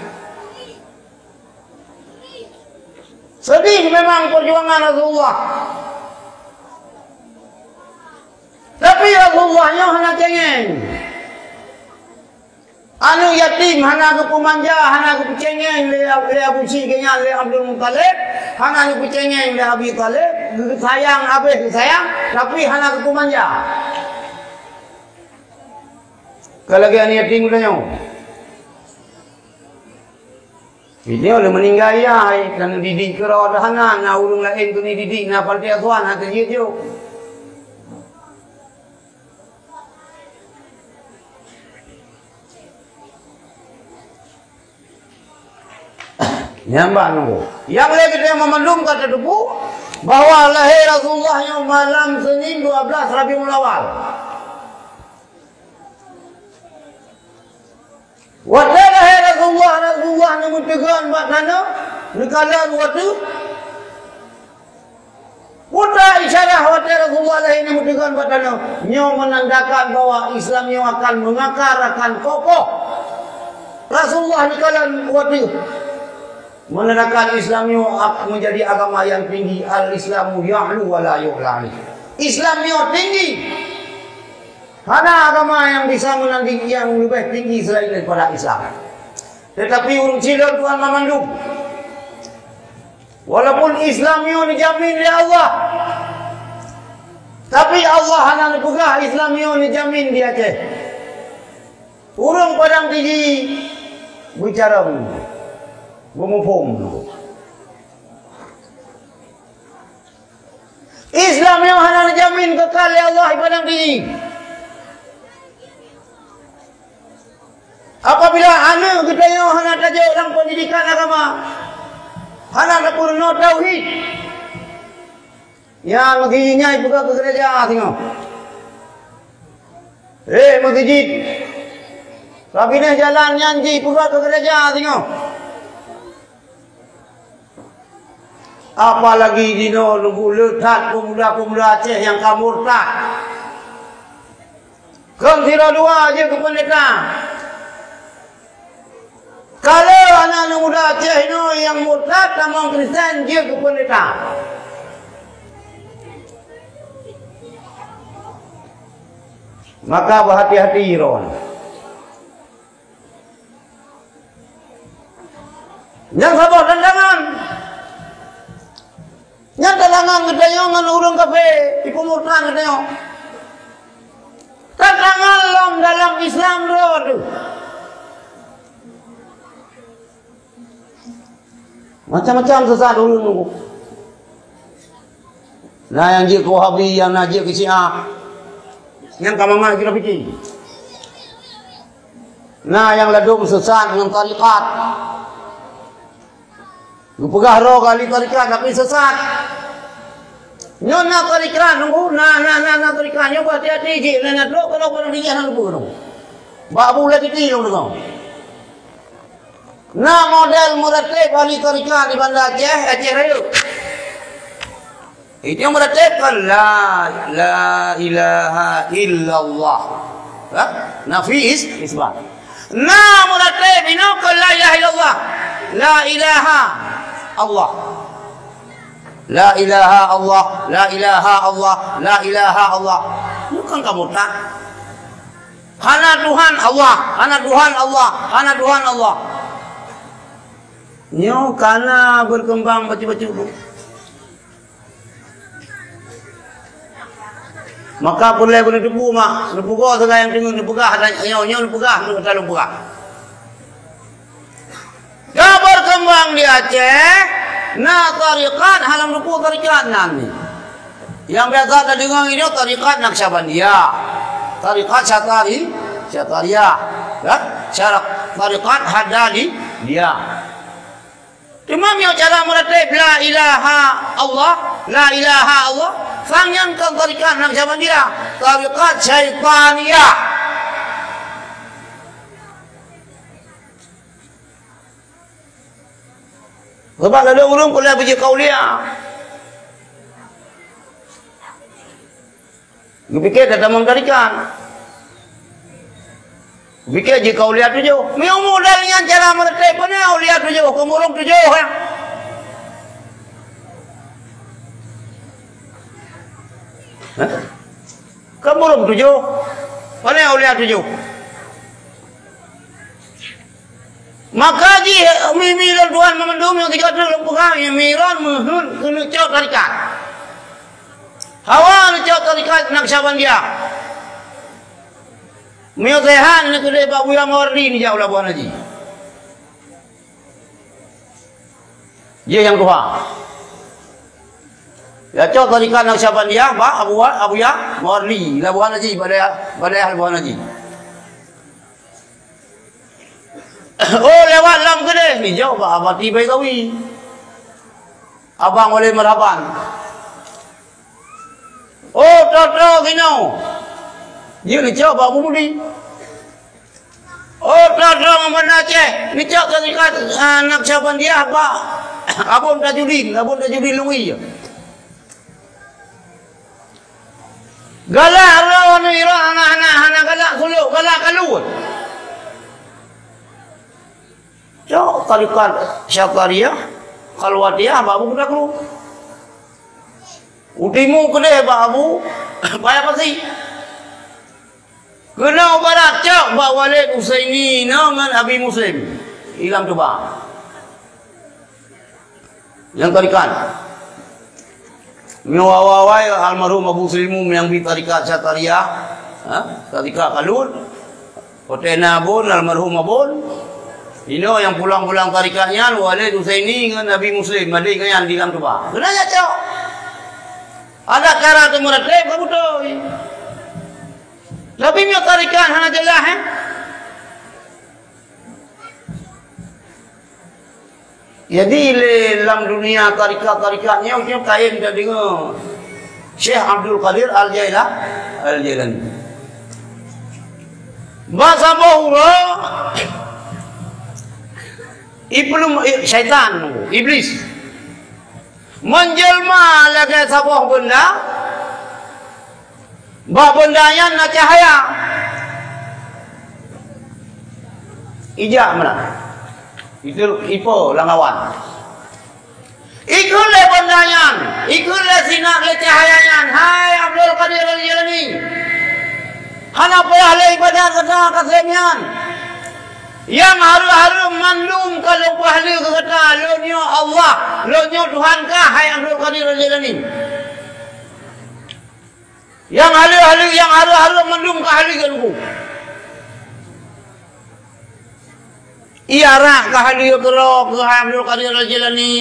Sedih memang perjuangan Rasulullah. Tapi Rasulullah nyoe hana cengeng. Aneuk yatim hana geupeumanja, hana geupeucengeng lé, lé Abu Syekh geuh nyan, lé Abdul Muthalib, hana geupeucengeng lé Abi Thalib, geusayang habéh geusayang, tapi hana geupeumanja. Ka lagèe aneuk yatim geutanyoe. Nyoe lé meuninggai yah, ka neudidik keudroe hana, na ureueng laén keuneuk didik, na panti asuhan hana teujeuet jok. Nyan bah nunggu. Nyang lé geutanyoe mandum ka tateupeue bahwa lahé Rasulullah nyoe malam Senin dua belas Rabiul Awal. Watèe lahé Rasulullah, Rasulullah neumeuteugon bak tanoh, neukalon watèe. Peue isyarah watèe Rasulullah lahé neumeuteugon bak tanoh, nyoe menandakan bahwa Islam nyoe akan mengakar, akan kokoh. Rasulullah neukalon watèe. Menandakan Islam nyoe ak-, menjadi agama yang tinggi. Al-Islamu ya'lu wa la yu'la alaih. Islam nyoe tinggi. Hana agama nyang bisa meunanding nyang leubeh tinggi selain daripada Islam. Tetapi ureueng cilok tuan mamandum. Walaupun Islam nyoe dijamin lé Allah, tapi Allah hana neupeugah Islam nyoe dijamin di Aceh. Ureueng Padang Tiji bicara beumuphom. Islam nyoe hana neujamin kekal lé Allah i Padang Tiji. Apabila aneuk geutanyoe hana tajok lam pendidikan agama, hana tapeurunoe tauhid, nyan meukeujih nyan ipeugah keu gereja singoh. Eh, meuseujid! Ka binéh jalan nyan jih peugah keu gereja singoh. Apalagi jinoe leubu le that peumuda-peumuda Aceh nyang ka murtad. Kheun sidroe dua jeuet keu peundeta. Kalau aneuk-aneuk muda Aceh inoe nyang murtad tamong Kristen jeuet keu peundeta, maka beuhati-hati droe. Nyang saboh tantangan. Nyan tantangan geutanyoe ngon ureuëng kafé, ipeumurtad geutanyoe. Tantangan lom dalam Islam droe teuh. Macam-macam sesat ureuëng nunggu. Na nyang jeuet keu Wahabi, nyang na jeuet keu Syiah. Nyang ka mangat kita pike. Na nyang ladôm sesat ngon tarekat. Geupeugah droe ahli tarekat, tapi sesat. Nyoe na tarekat, nunggu, na, na, na, na tarekat. Nyoe hati-hati jih, na, na trok, kalau barang dijih, na leupeu nunggu. Bak Abu Lagi Ti nunggu. Na model meuratéb ahli tarekat di Banda Aceh, Aceh Rayeuk. Itu yang meuratéb kan la, la ilaha illallah. Ha? Nafi is-, isbat. Na meuratéb inoe kan la ilaha illallah. La ilaha Allah. La ilaha Allah, la ilaha Allah, la ilaha Allah. Bukan kamu tak. Hana Tuhan Allah, hana Tuhan Allah, hana Tuhan Allah. Nyoe kana berkembang bacut-bacut. Maka peureulée keuneuk teupeu mak, neupeugoe sagai nyang teungeut neupeugah, nyoe, nyoe neupeugah, nyoe ka lôn peugah. Ka berkembang di Aceh, na tarekat, halam duku tarekat nan ni. Nyang biasa tadeungoe nyoe tarekat Naqsyabandiyah, tarekat Syatari, Syatariyah, kan? Syara-, tarekat Haddadiyah. Teuma meunyoe cara meuratéb la ilaha Allah, la ilaha Allah, sang nyan kon tarekat Naqsyabandiyah, tarekat Syaitaniyah. Sabab ladôm ureuëng peureulée beujeuet keu aulia. Geupike tatamong tarekat. Geupike jeuet keu aulia tujoh. Meunyoe model nyan cara meuratéb, pane aulia tujoh, keu ureuëng tujoh, ya. Hah? Keu ureuëng tujoh, pane aulia tujoh. Maka jih mi-, mi lôn tuan meumandum nyang tiga trok lôn peugah, mi lôn meuheuet keuneuk cok tarekat. Hawa neucok tarekat Naqsyabandiyah. Meunyoe seuhat neukeudeh bak Buya Mawardi neujak u Labuhan Haji. Jih nyang tuha. Ya cok tarekat Naqsyabandiyah bak Abu Wa-, Abuya Mawardi, Labuhan Haji, bak dayah, bak dayah Labuhan Haji. Oh, lewat lam keudeh, neujok bak Abati Baidawi. Abang Walid Marhaban. Oh, toto ginoe. Jeuet neucok bak Abu Mudi. Oh, toto ngon Banda Aceh. Neujok tarekat, ah, Naqsyabandiyah bak Abon Tajudin, Abon Tajudin Lungui. Galak droe nyoe hana, hana, hana galak sulok, galak kalon. Cok tarekat Syatariyah, Khalwatiyah, bak Abu Kuta Kru. U timu keudeh bak Abu Paya Pasi. Keunoe barat cok bak Walid Husaini nyoe ngon Abi Muslim i Lam Tuba. Nyang tarekat. Nyoe awai-awai almarhum Abu Sri Mum nyang bi tarekat Syatariyah, ha? Tarekat Kalun. Watée na Abon, almarhum Abon. Inoe nyang pulang-pulang tarekat nyan, Walid Husaini ngon Abi Muslim, madé nyan di Lam Tuba. Keunoe nyan cok. Ada cara teumeuratéb ka beutôi. Tapi meunyoe tarekat hana jeulaih, eh? Jadi, lé lam dunia tarekat-tarekat nyoe, nyoe kayém tadeungoe Syekh Abdul Qadir Al-Jaila-, Al-Jailani. Bak saboh uroe, iblis, eh, syaitan, iblis, menjelma lagée saboh beunda, bak beunda nyan na cahya. Ijak meunan. Itu ipo lam awan. Ikheun lé banda nyan, ikheun lé sinar lé cahya nyan, hai Abdul Qadir Al-Jailani. Hana payah lé ibadat gata ka sém nyan. Nyang hareuem-hareuem mandum ka lôn peuhaleue keu gata, lôn nyoe Allah, lôn nyoe Tuhan kah, hai Abdul Qadir Al-Jailani. Nyang haleue-haleue, nyang hareuem-hareuem mandum ka haleue keu Teungku. Ie arak ka haleue keudroe keu Abdul Qadir Al-Jailani.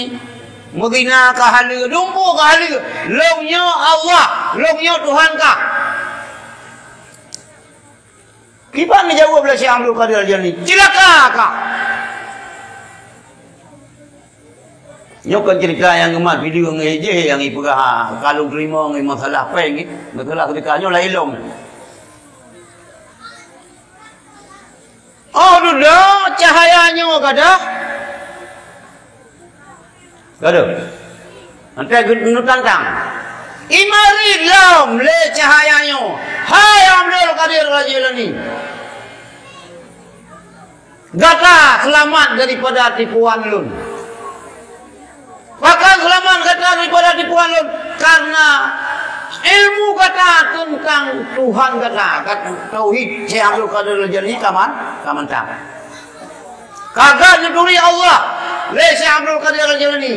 Meugina ka haleue, dumpeue ka haleue. Lôn nyoe Allah, lôn nyoe Tuhan kah. Kiban geujaweueb lé Syekh Abdul Qadir Al-Jailani, "Ceulaka kah!" Nyoe kon ceurita nyang geumat video ngon jih nyang ipeugah ka lôn teurimong ngon masalah péng, masalah seudekah nyoe laén lom. Oh, dudoe cahya nyoe gadoh. Gadoh. Antai geutantang. Imari lom lé cahya nyoe. Hai Abdul Qadir Al-Jailani. Gata seulamat daripada tipuan lôn. Pakon seulamat gata daripada tipuan lôn? Karena ilmu gata teuntang Tuhan gata, gata tauhid Syekh Abdul Qadir Al-Jailani ka man-, ka mantap. Ka gét neuturi Allah lé Syekh Abdul Qadir Al-Jailani.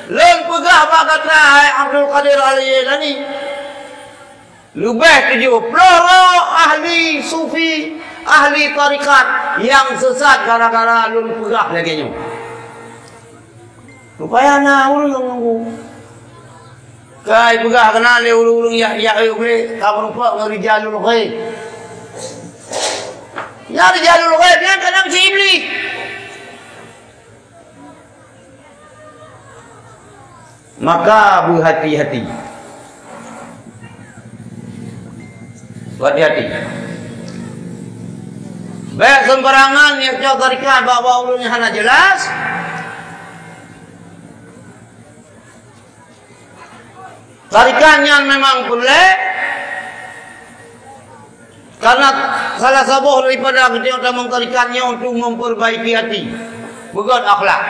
Lôn peugah bak gata, hai Abdul Qadir Al-Jailani, leubeh tujoh ploh droe ahli sufi, ahli tarekat nyang sesat gara-gara lôn peugah lagée nyoe. Rupaya na ureuëng nunggu. Kai peugah keunan lé ureuëng-ureuëng yak-yak ulée ka meurumpok ngon rijalul ghaib. Nyan rijalul ghaib nyan kadang si Iblih. Maka beuhati-hati. Beuhati-hati. Bék seumbarangan nyang cok tarikat bak-bak ulôn nyang hana jeulaih. Tarikat nyan memang peureulée, karena salah saboh daripada geutanyoe tamong tarikat nyoe untuk memperbaiki hati, beugét akhlak.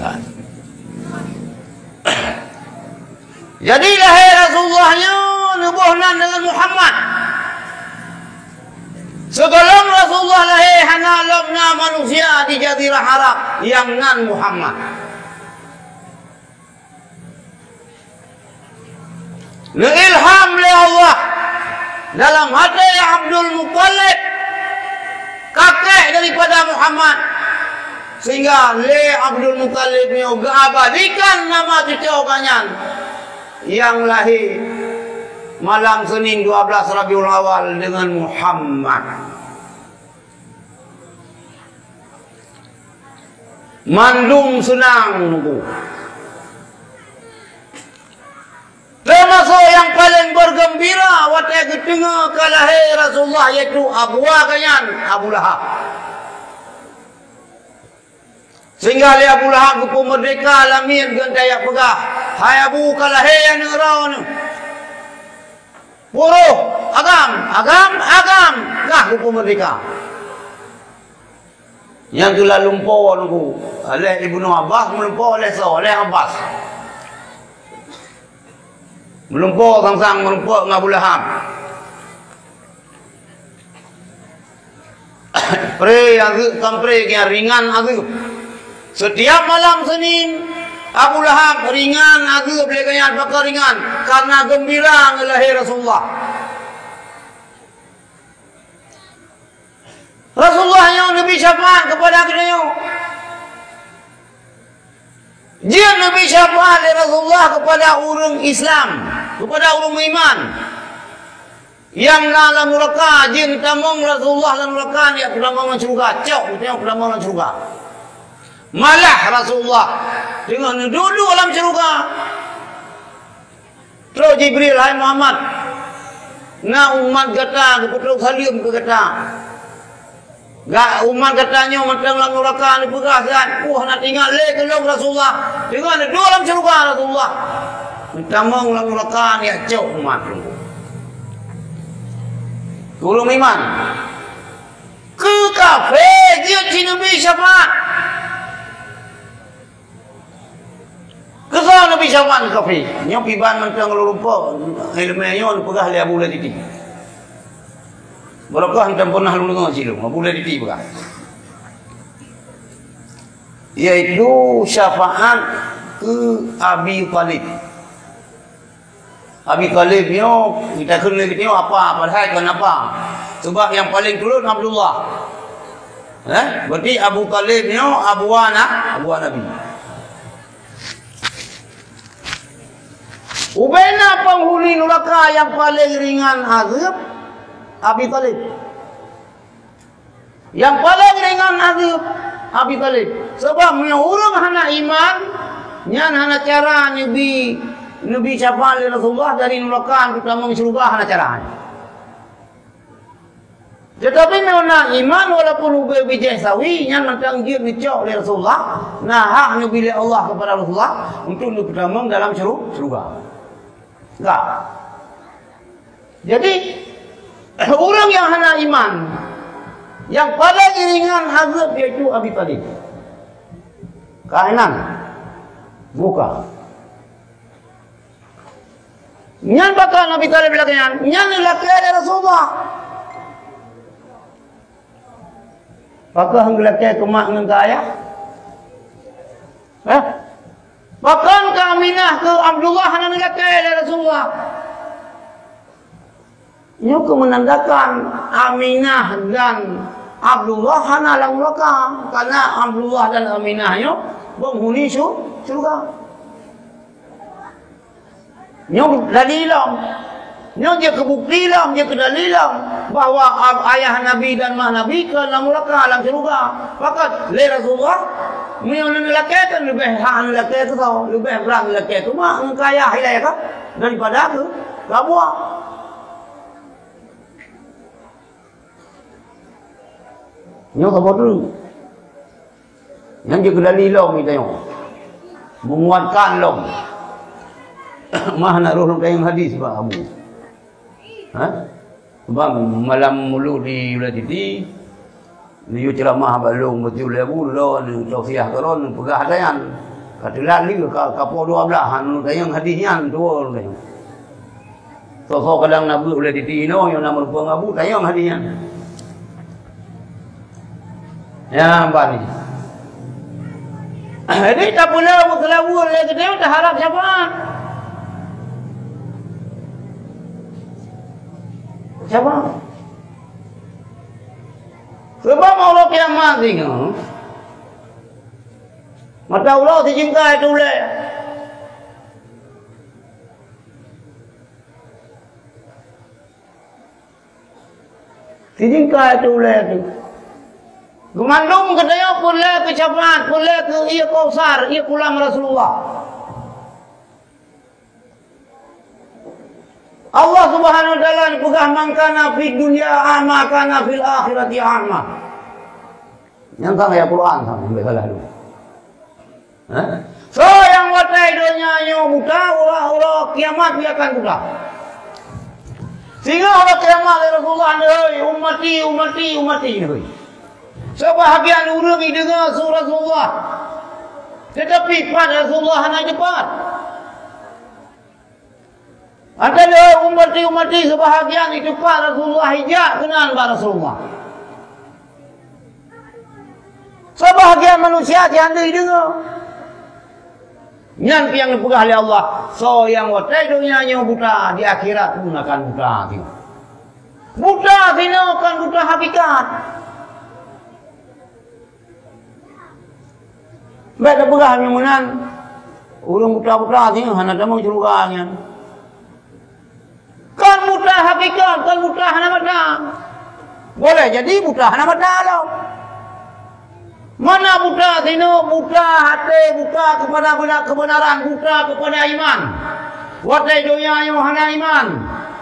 Nah. Jadi lahé Rasulullah nyoe neuboh nan deungon Muhammad. Sigohlom Rasulullah lahé hana lom na manusia di Jazirah Arab nyang nan Muhammad. Neuilham lé Allah dalam até Abdul Muttalib, kakek daripada Muhammad, sehingga lé Abdul Muttalib nyoe geuabadikan nama cucoe geuh nyan nyang lahé malam Senin dua belas Rabiul Awal deungon Muhammad. Mandum seunang Teungku. Teumasok nyang paleng beugeumbira watée geuteungoe ka lahé Rasulullah, yaitu abuwa geuh nyan, Abu Lahab. Sehingga lé Abu Lahab geupeumeurdeka lamiet geuntaya peugah, "Hai Abu, ka lahé aneuk droeneuh. Puroh, agam, agam, agam, kah geupeumeurdeka." Nyang teulah lumpoe Teungku, lé Ibnu Abbas meulumpoe lé soe, lé Abbas. Meulumpoe sang-sang meulumpoe ngon Abu Lahab. Pré azeueb, kon pré, ringan azeueb. Setiap malam Senin, Abu Lahab ringan azeueb lé geuh nyan, pakon ringan, karena geumbira ngon lahé Rasulullah. Rasulullah nyoe neubri syafaat keupada geutanyoe. Jeuet neubri syafaat lé Rasulullah keupada ureuëng Islam, keupada ureuëng meuiman. Nyang na lam nuraka, jeuet neutamong Rasulullah lam nuraka, neujak peutamong lam syeuruga, cok geutanyoe peutamong lam syeuruga. Malah Rasulullah teungoh neuduek-duek lam syeuruga. Trok Jibril, "Hai Muhammad, na umat gata geupeutrok saleuem keu gata. Ga-, umat gata nyoe mantong lam nuraka neupeugah that, 'Peue hana teuingat lé keu lôn Rasulullah?' Teungoh neuduek lam syeuruga Rasulullah, neutamong lam nuraka neujak cok umat lôn." Ureuëng iman. Keu Kafé jeuet si Nabi syafaat. Keu soe Nabi syafaat keu kafé? Nyoe kiban mantong lôn rumpok, iéleumé nyoe peugah lé Abu Ulaid Titi. Barokah hana pernah lôn deungoe sidroe, Abu Ulaid Titi peugah. Yaitu syafaat keu Abi Thalib. Abi Thalib nyoe, kita kheun lé geutanyoe apa, padahai kon apa. Sebab nyang paleng tulôn Abdullah. Eh, berarti Abu Thalib nyoe abuwa na, abuwa Nabi. Ubena penghuni nuraka nyang paleng ringan azeueb, Abi Thalib. Nyang paleng ringan azeueb Abi Thalib. Sebab meunyoe ureuëng hana iman, nyan hana cara neubi, neubi syafaat lé Rasulullah dari nuraka teutamong syeuruga, hana cara nyan. Teutapi meunyoe na iman walaupun ubé bijéh sawi, nyan mantong jeuet neucok lé Rasulullah, na hak neubi lé Allah keupada Rasulullah untuk neupeutamong dalam syeuruga. Enggak. Jadi, ureuëng nyang hana iman, nyang paleng ringan azeueb yaitu Abi Thalib. Kainan buka. Nyan pakon Abi Thalib lagée nyan, nyan lakée lé Rasulullah. Pakon geulakée keu mak ngon keu ayah? Eh? Pakon keu Aminah keu Abdullah hana neulakée lé Rasulullah? Nyoe keuh meunandakan Aminah dan Abdullah hana lam nuraka, karena Abdullah dan Aminah nyoe penghuni su-, syeuruga. Nyoe dalil lom. Nyoe jeuet keu bukti lom, jeuet keu dalil lom bahwa ab-, ayah Nabi dan mak Nabi ka lam nuraka, lam syeuruga. Pakon lé Rasulullah, meunyoe neulakée kan leubeh hak neulakée keu soe, leubeh brat neulakée keu mak ngon keu ayah ilée ka daripada keu, keu abuwa. Nyoe saboh teuk. Nyan jeuet keu dalil lom geutanyoe. Meunguatkan lom. Mah na roh lôn tanyong hadis bak Abu. Ha? Bang malam mulod di Ulaid Titi, neuyue ceuramah bak lôn beutôi lé Abu, lôn tausiah keudroe peugah ata nyan. Ka teulat lé ka, ka poh dua blaih, han lôn tanyong hadis nyan, tuwoe lôn tanyong. Soe-soe kadang na beuet ulée titi inoe nyang na meurumpok ngon Abu, tanyong hadis nyan. Nyan ban nyoe. Jadi, tapeuleueh meuseulaweuet lé geutanyoe taharab syafaat. Syafaat. Sebab uroe kiamat singoh, mata uroe sijingkai teuh ulée. Sijingkai teuh ulée teuh. Geumandum geutanyoe peureulée keu syafaat, peureulée keu ié Kausar, ié kulam Rasulullah. Allah Subhanahu wa Taala geupeugah, "Man kana fid dunya a'ma, kana fil akhirati a'ma." Nyang ka ayat Quran sama, sampai salah dulu. Ha? Soe nyang watée donya nyoe buta, uroe-uroe kiamat dia akan buta. Sehingga uroe kiamat lé Rasulullah, "Hei, ummati, ummati, ummati," hei. Sebahagian ureuëng jideungoe su Rasulullah, tetapi pat Rasulullah hana jipat. Ata lé ummati-ummati, sebahagian itu pat Rasulullah, ijak keunan bak Rasulullah. Sebahagian manusia tiandui deungoe. Nyan nyang geupeugah lé Allah, "Soe nyang watée donya nyoe buta, di akhirat pun akan buta." Buta sinoe kon buta hakikat. Bék tapeugah nyang meunan, ureuëng buta-buta nyan hana tamong syeuruga nyan. Kon buta hakikat, kon buta hana mata. Boleh jadi buta hana mata lom. Mana buta sinoe, buta até, buta kepada bena-, kebenaran, buta kepada iman. Watée donya nyoe hana iman,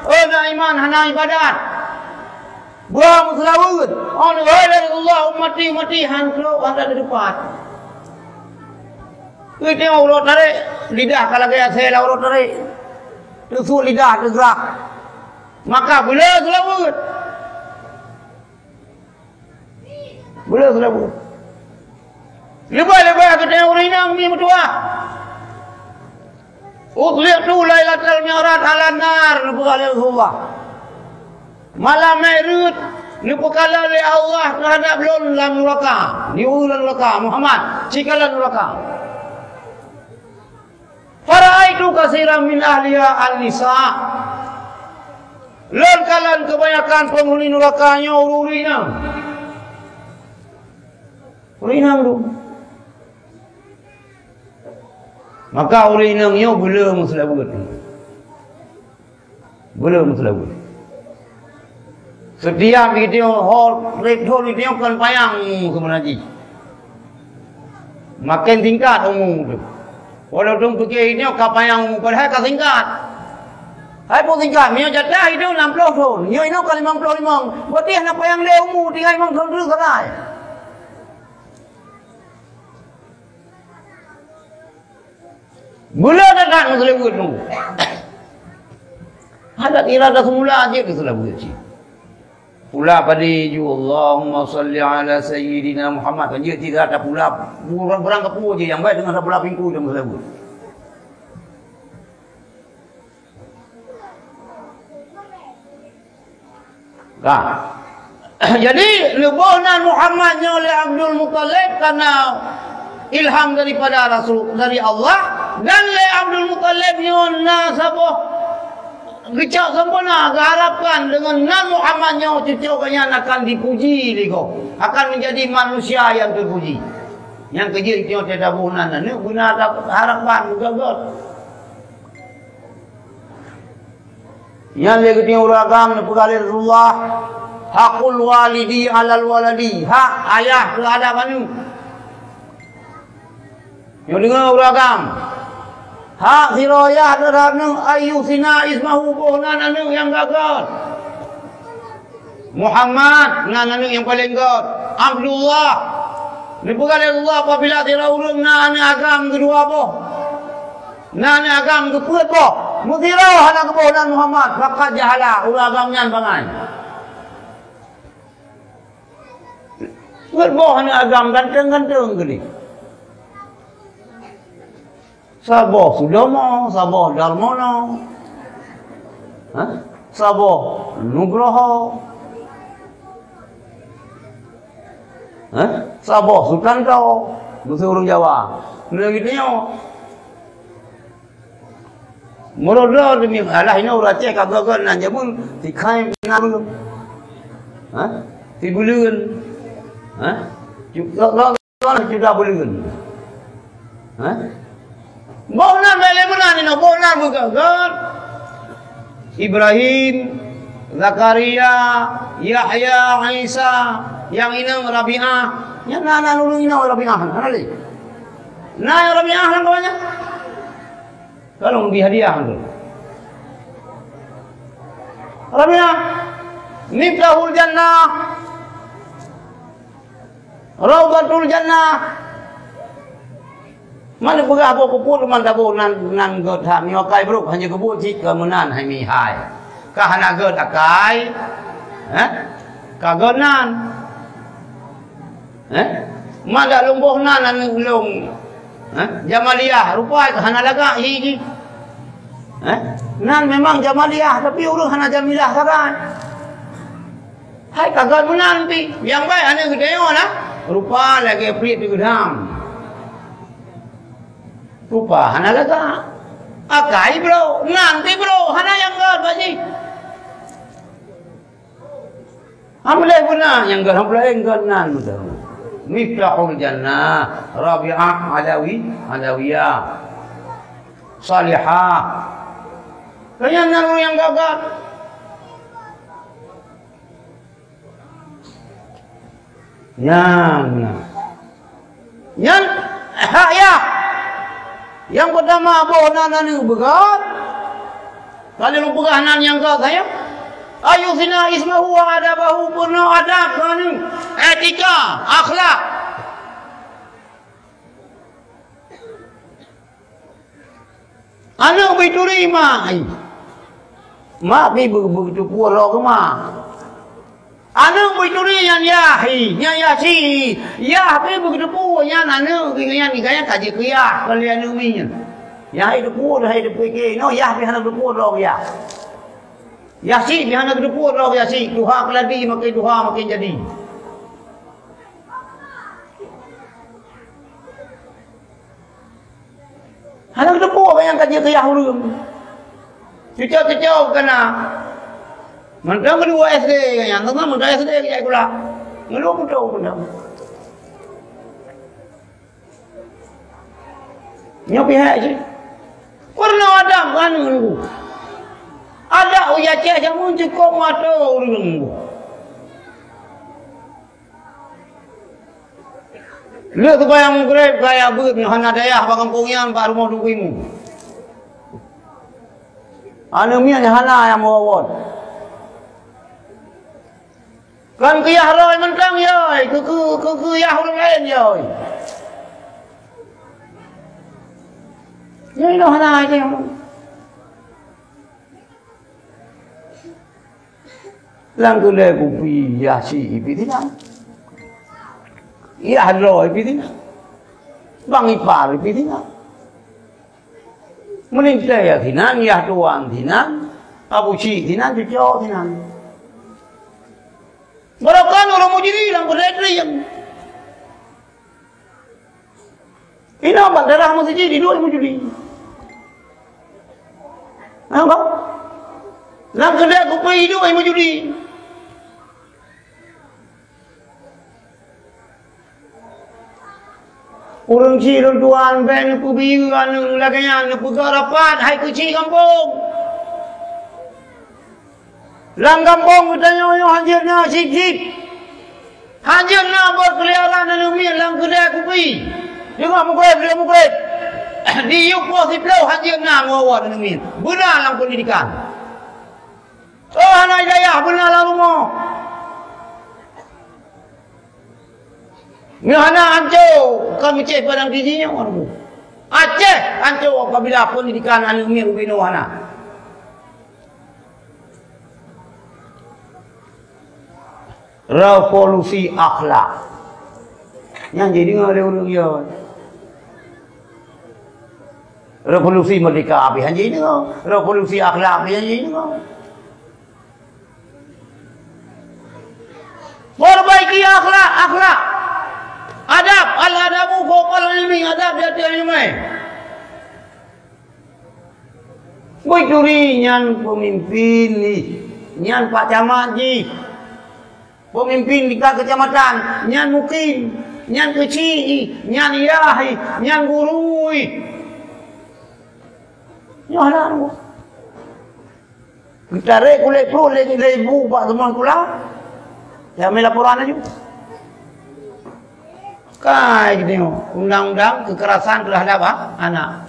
hana iman, hana ibadat. Bah meuseulaweuet, "Hai Rasulullah, ummati, ummati," han trok, han teupat. Teuteumé uroe tarek, lidah ka lagée asée lam uroe tarek. Teusut lidah teugrak. Maka beu lé seulaweuet. Beu le seulaweuet. Leubeh-leubeh geutanyoe ureueng inong mi meutuwah. "Uthli'tu lailatal mi'raj 'alan nar," neupeugah lé Rasulullah. "Malam Mi'raj neupeukalon lé Allah teuhadap lôn lam nuraka, di ureueng lam nuraka, Muhammad, sikalon nuraka. Fara'aitu katsiran min ahliha an-nisa." Lôn kalon keubanyakan peunghuni nuraka nyoe ureueng-ureueng inong. Ureueng inong tu. Maka ureueng inong nyoe beu le meuseulaweuet. Beu le meuseulaweuet. Seutiap geutanyoe ho trép thon geutanyoe kon panyang umu seubeuna jih. Maken singkat umu teuh. Walaupun pike geutanyoe ka panyang umu, padahai ka singkat. Hai peue singkat, meunyoe jatah geutanyoe nam ploh thon, nyoe inoe ka limong ploh limong. Berarti hana panyang lé umu, tinggai limong thon treuk sagai. Beu le that-that meuseulaweuet nunggu. Adat irada semula jeuet meuseulaweuet cit. Pula padé ju, "Allahumma shalli ala sayyidina Muhammad." Kan jeuet cit that pula, beurang, beurang keupeue jih nyang baik deungon pula pingku nyang meuseulaweuet. Ka. Jadi, leuboh nan Muhammad nyoe lé Abdul Muthalib karena ilham daripada Rasul, dari Allah, dan lé Abdul Muthalib nyoe na saboh geucok sempurna, geuharapkan deungon nan Muhammad nyoe cucu geuhnyan akan dipuji lé gob, akan menjadi manusia yang terpuji. Nyang keujeuet nyoe teudaboh nan aneuk beuna harapan geugot. Nyan lé geutanyoe ureueng agam neupeugah lé Rasulullah, "Haqqul walidi alal waladi." Hak ayah teuhadap aneuk. Nyoe deungoe ureueng agam. Hak sidroe ayah teuhadap aneuk, "Ayyuhsina ismahu," boh nan aneuk nyang geugot. Muhammad, nan aneuk nyang paleng gét. Abdullah. Neupeugah lé Allah, apabila sidroe ureueng na aneuk agam keudua boh, na aneuk agam keupeuet boh, meusidroe hana geuboh nan Muhammad, faqad jahala, ureueng agam nyan bangai. Peuet boh aneuk agam ganteng-ganteng keudeh. Saboh Sudomo, saboh Darmono, ha? Saboh Nugroho, ha? Saboh Sutanto, bahasa ureueng Jawa. Lagèe nyoe. Meurôh droe demi alah inoe ureueng Aceh ka gét-gét nan jameun, si Khai na beuleuen. Ha? Si Beuleuen. Ha? Cuk, Kon sudah beuleuen. Hah? Boh nan bèk lé meunan inoe, boh nan beugét-gét. Ibrahim, Zakaria, Yahya, Isa, nyang inong Rabi'ah. Nyan na, na ureueng inong Rabi'ah, hana lé. Na nyang Rabi'ah lam kawan nyan? Ka lôn bri hadiah tu. Rabi'ah, Miftahul Jannah. Raudhatul Jannah. Man peugah boh keupeue teuma taboh nan, nan gét that. Nyoe kai brok hana geubuet cit keu meunan hai mihai. Ka hana gét akai. Eh? Ka gét nan. Eh? Man dak lôn boh nan aneuk lôn. Eh? Jamaliah, rupa hana lagak hi jih. Eh? Nan memang Jamaliah, tapi ureueng hana Jamilah sagai. Hai ka gét meunan pih. Nyang baik aneuk geutanyoe na. Rupa lagèe priet di geudam. Rupa hana lagak. Akai bro, nan pih bro, hana nyang gét bak jih. Amleh beuna nyang gét, amleh gét nan beutôi. Miftahul Jannah, Rabi'ah Alawi, Alawiyah. Salihah. Keu nyan nan ureueng nyang gét-gét. Nyan, nyan. Nyan hak yah. Nyang peutama boh nan aneuk beugét. Ka lheueh lôn peugah nan nyang gét saja. Ayyuhsina ismahu wa adabahu, peunoh adab keu aneuk. Etika, akhlak. Aneuk beuturi mak, ai. Mak pi beu-, beuteupeue roh keu mak. Aneuk beuturi nyan yah hi, nyan yah si. Yah pi beuteupeue nyan aneuk geuh nyan, geuh nyan ka jeuet keu yah, kon lé aneuk miet nyan. Yah hi teupeue, yah hi teupeue ke, inoe yah pi hana teupeue droe yah. Yah si pi hana teupeue droe yah si, tuha keuladi makin tuha makin jadi. Hana geuteupeue nyang ka jeuet keu yah ureueng. Cucok-cucok kana. Mantong keudua S D nyan, teuma mantong S D keu jai kula. Ngeulu beutôi mantong. Nyoe pihak cit. Peurunoe adab keu aneuk nunggu. Adab u Aceh jameun cukôp meuato ureueng nunggu. Lheueh seumayang Maghrib, kaya beuet nyoe hana dayah bak gampông nyan, bak rumoh Teungku Imum. Aneuk miet hana nyang meuwoe-woe. Kon keu yah droe mantong, yoi, keu, keu, keu, keu yah ureueng laén, yoi. Nyoe inoe hana até. Lam keudè kupi yah si ipi sinan. Yah droe ipi sinan. Bang ipar ipi sinan. Meulintèe yah sinan, yah tuan sinan, Abu Syik sinan, cucok sinan. Barokon ureueng mujri lam keudè teurimong. Inoe bak daerah meuseujid iduek meujuli. Nampak? Lam keudè kupi iduek meujuli. Ureueng chik lôn tuan bèk neupeubiyeu aneuk lagèe nyan, neupeugah rapat hai keuchik gampông. Lam gampông geutanyoe nyoe hanjeuet na sip-sip. Hanjeuet na bot keuleuyaran aneuk miet lam keudè kupi. Deungoe meugreb, deungoe meugreb. Di yup poh siplôh hanjeuet na meuwoe-woe aneuk miet. Beuna lam peundidikan. Oh, hana hidayah, beuna lam rumoh. Nyoe hana ancô, ka meucéh padang tiji nyoe. Aceh ancô apabila peundidikan aneuk miet ubé nyoe hana. Revolusi akhlak. Nyan jadi deungoe lé ureueng yo. Revolusi merdeka pih han jideungoe, revolusi akhlak pih han jideungoe. Perbaiki akhlak, akhlak. Adab, al-adabu fauqal ilmi, adab di ateueh ileumèe. Beuturi nyan peumimpin jih, nyan pak camat jih. Peumimpin tingkat keucamatan, nyan mukim, nyan keuchik jih, nyan yah jih, nyan guru jih. Nyoe hana nunggu. Geutarek kulét pruet lé, lé ibu bak teuma sikula. Jamé laporan laju. Kai geutanyoe undang-undang kekerasan terhadap a-, anak.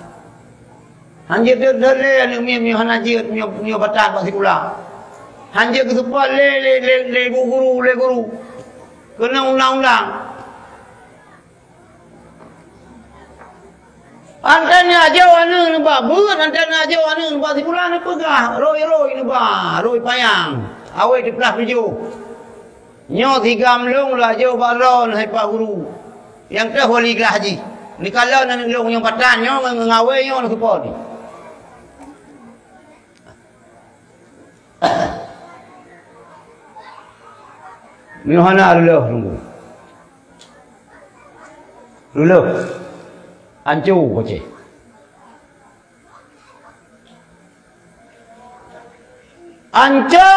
Hanjeuet deuet-deuet lé aneuk miet meunyoe hana jeuet meunyoe, meunyoe batat bak sikula. Hanjeuet geuseupôt lé, lé, lé, lé ibu guru, lé guru. Keuneuk undang-undang. Antai na ajoe aneuk nibak beuet, antai na ajoe aneuk nibak sikula neupeugah, roi-roi nibak, roi panyang, awai teuplah tujoh. Nyoe sigam lôn laju bak droe hai pak guru. Nyang teuh wali glah jih. Neukalon aneuk lôn nyang batat nyoe ngon, ngon awai nyoe neuseupôt jih. Nyoe hana reuloh nunggu. Reuloh. Anco Aceh. Anco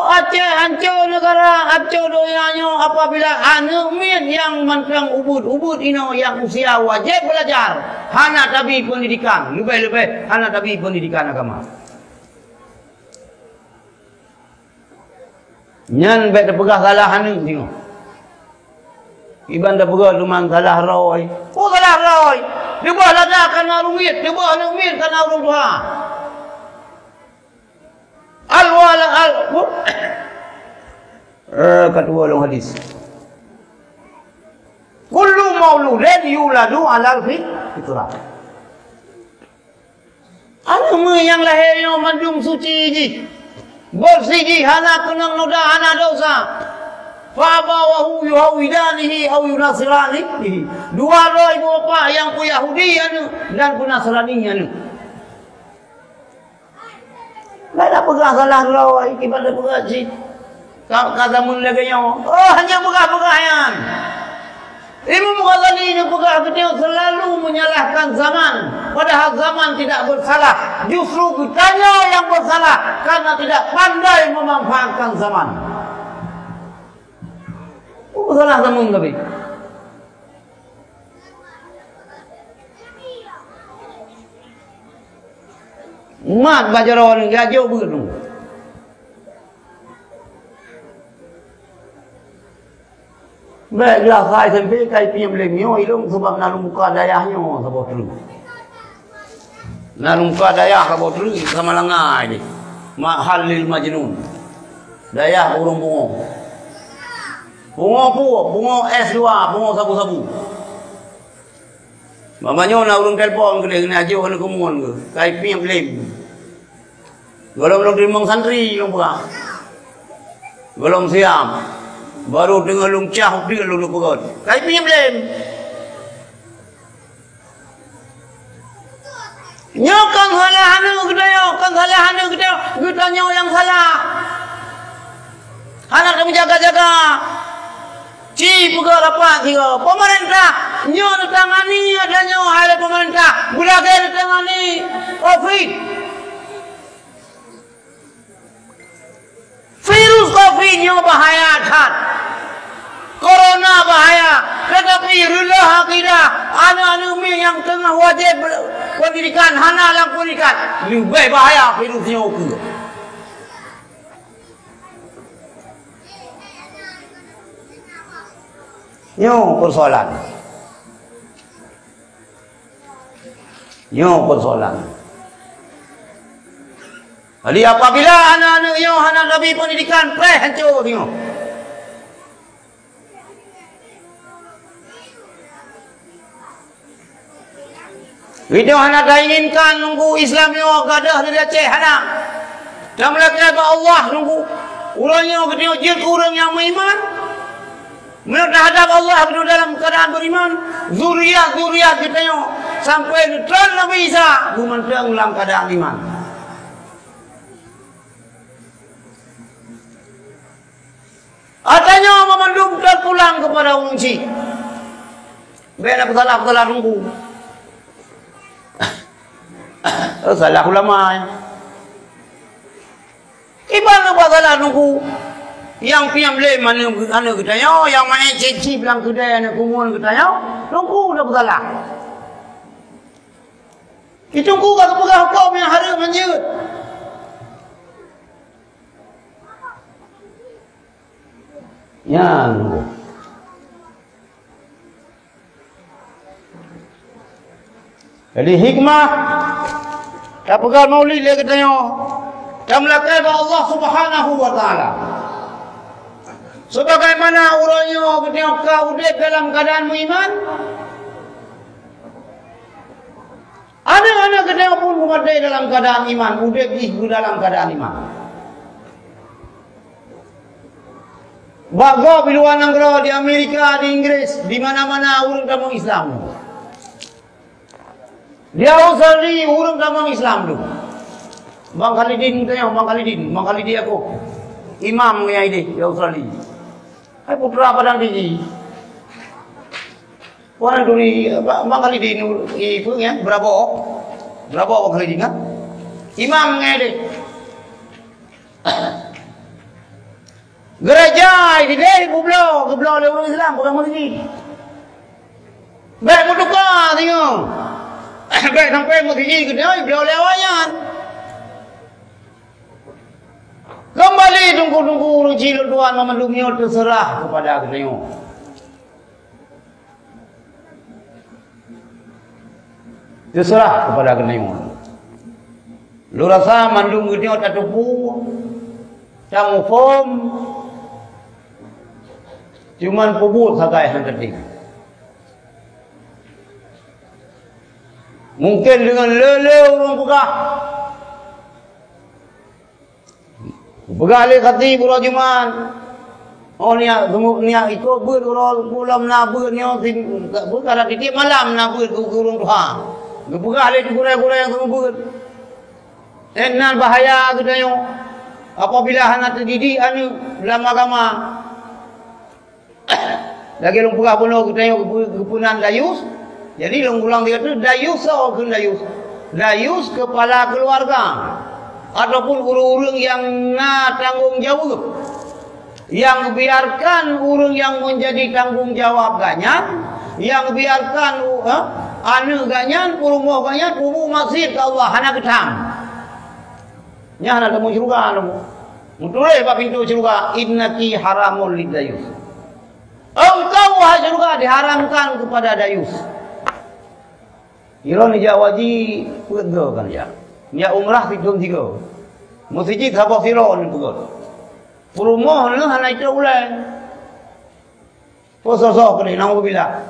Aceh, anco neugara, anco donya nyoe apabila aneuk miet nyang mantong ubeuet-ubeuet inoe nyang usia wajéb beulajar, hana tabi peundidikan, leubeh-leubeh hana tabi peundidikan agama. Nyan bèk tapeugah salah aneuk singoh. Iban tapeugah teuma salah roi. Oh, salah roi. Teuboh lada kana ureueng miet, teuboh aneuk miet kana ureueng tuha. Al-wala-, al-, eh, ka tuwoe lom hadis. Kullu mauludin yuladu alal fi-, fitrah. Aneuk miet nyang lahé nyoe mandum suci jih, beureuséh jih, hana keunong noda, hana desya. Fa abawahu yuhawidanihi aw yunasiranihi. Dua droe ibu bapak nyang peuyahudi aneuëk dan peunasrani aneuëk. Nggak ada peugah salah droe, kiban ada peugah cit. Ka, ka zaman lagée nyoe. Oh, hanya peugah-peugah nyan. Imam Ghazali neupeugah geutanyoe selalu menyalahkan zaman, padahal zaman tidak bersalah. Justru geutanyoe yang bersalah karena tidak pandai memanfaatkan zaman. Peue salah zaman tapi? Mat bak jaroe nyoe, geujok beuet nyoe. Bék glah sa S M P kai piem lé nyoe ilong, sabab na lôn buka dayah nyoe saboh treuk. Na lôn buka dayah saboh treuk sama langai deh. Ma'had lil Majnun. Dayah ureuëng bungong. Bungong peue? Bungong S dua, bungong sabu-sabu. Bak nyoe na ureuëng telepon keudeh, na jok aneuk keumuen keuh, kai piem lem. Gohlom lôn teurimong santri lôn peugah. Gohlom siam. Baru teungoh lôn cah udeueng lôn peugöt. Kai piem lem. Nyoe kan salah aneuk geutanyoe, kan salah aneuk geutanyoe, geutanyoe nyang salah. Hana tameujaga-jaga. Ci peugah rapat sigoe, "Pemerintah, nyoe neutangani geutanyoe hai lé pemerintah, beulagée neutangani covid." Virus covid nyoe bahaya that. Corona bahaya, tetapi reuloh akidah aneuk-aneuk miet nyang teungoh wajéb pendidikan hana lam pendidikan, leubeh bahaya virus nyoe keuh. Nyoe persoalan. Nyoe persoalan. Jadi, apabila aneuk-aneuk nyoe hana tabi pendidikan, preh hancô nyoe. Geutanyoe hana tainginkan nunggu Islam nyoe gadôh di Aceh, hana. Tameulakée bak Allah nunggu. Uroe nyoe geutanyoe jeuet keu ureuëng nyang meuiman. Meunyoe teuhadab Allah geutanyoe dalam keuadaan beriman, zuriat-zuriat geutanyoe sampoe neutron Nabi Isa beumantong lam keuadaan iman. Ata nyoe meumandum terpulang kepada ureuëng chik. Bék na peusalah-peusalah teungku. Salah ulama. Iban na peusalah teungku. Nyang piam lé aneuk geutanyoe, nyang maén cicip lam keudée aneuk kumuen geutanyoe, teungku na peusalah. Di teungku ka geupeugah huköm nyang hareuem hanjeuet. Nyan. Jadi hikmah tapeugah maulid lé geutanyoe, tameulakée bak Allah Subhanahu wa Taala. Sebagaimana uroe nyoe geutanyoe ka udeb dalam keuadaan meuiman, aneuk-aneuk geutanyoe pun geumaté dalam keuadaan iman, udeb jih dalam keuadaan iman. Bak gob di luwa nanggroe, di Amerika, di Inggris, di mana-mana ureuëng tamong Islam. Di Australia ureuëng tamong Islam tu. Bang Khalidin tanyong, Bang Khalidin, Bang Khalidin aku. Imam ngon nyang ideh di Australia. Hai putra Padang Tinggi. Wan turi, Bang, Bang Khalidin, i, peue nyan? Berabok. Berabok Bang Khalidin kan? Imam ngon nyang ideh. Gereja ideh geubloe, geubloe lé ureuëng Islam, bukan meuseujid. Bék meutuka singoh. Bék sampai meuseujid geutanyoe ibloe lé awaknyan. Kembali teungku-teungku ureuëng chik lôn tuan, mandum nyoe teuseurah kepada geutanyoe. Teuseurah kepada geutanyoe. Lôn rasa mandum geutanyoe tateupeue, tamuphom, cuman peubuet sagai han tatem. Mungken deungon le-le ureuëng peugah, peugah lé khatib uroe Jumat, Oh, niyak, niyak ikot beuet uroe, ulôn na beuet nyoe, sim-, beuet ka tiep malam na beuet keu, keu ureuëng tuha. Geupeugah lé gurée-gurée nyang seumeubeuet. Eh, nan bahaya geutanyoe apabila hana teudidik aneuëk lam agama. Lagée lôn peugah bunoe geutanyoe geupeu-, geupeunan dayus. Jadi lôn ulang tiga tu, dayus soe kheun dayus? Dayus kepala keluarga ataupun ureuëng-ureuëng nyang na tanggong jaweueb. Nyang biarkan ureuëng nyang menjadi tanggong jawab gobnyan, nyang biarkan, eh, aneuëk gobnyan, peurumoh gobnyan, peubuet maksiat keu Allah, hana geutam. Nyan hana tamong syeuruga lom. Meutuléh bak pintoe syeuruga, "Innaki haramun lid dayus." Engkau, wahai syeuruga, diharamkan kepada dayus. Ilôn ijak haji, peuet droe kan jak. Jak umrah, sithôn sigoe. Meuseujid saboh sidroe neupeugöt. Peurumoh neuh hana itôk ulée. Peue soe-soe keudeh, naudzubillah.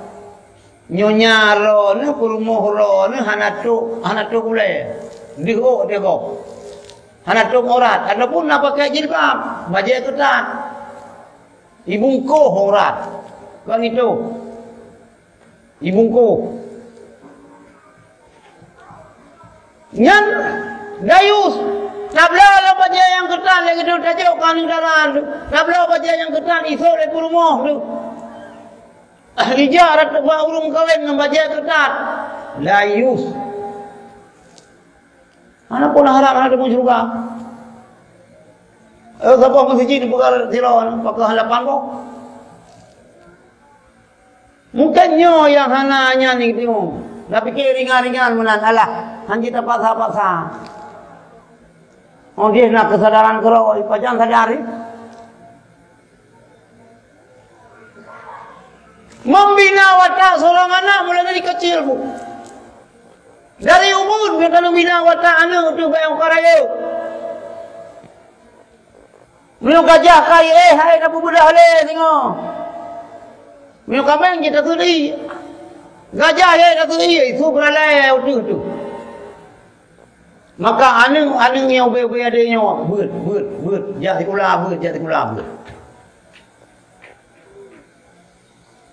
Nyonya droeneuh, peurumoh droeneuh hana tôk, hana tôk ulée. Deuh ôk teuh gob. Hana tôk aurat. Ataupun na pakai jilbab, bajée keutat. Ibungkôh aurat. Kon itôk. Ibungkôh. Nyan dayus, tabloe lom bajée nyang keutat lé geutanyoe tajok keu aneuk dara. Tabloe bajée nyang keutat isôk lé peurumoh tu. Ijak rot bak ureuëng kawén ngon bajée keutat. Dayus. Hana pun harap hana teupeu syeuruga. Eh, saboh meuseujid dipeugah sidroe, pakon lapan boh. Mungken nyoe nyang hana nyan nyoe. Tapike ringan-ringan meunan, alah, hanjeuet tapaksa-paksa. Oh, jih na keusadaran keudroe, pajan sadar, eh? Membina watak seorang anak mulai dari kecil, Bu. Dari ubeut geutanyoe bina watak aneuk tu bèk uka rayeuk. Meunyoe gajah ka iéh, hai tapeubeudah lé singoh. Meunyoe kaméng jih taseudi. Gajah iéh taseudi, su beuralée ateueh tu. Maka aneuk-aneuk nyang ubé-ubé adé nyoe, beuet, beuet, beuet, jak sikula beuet, jak sikula beuet.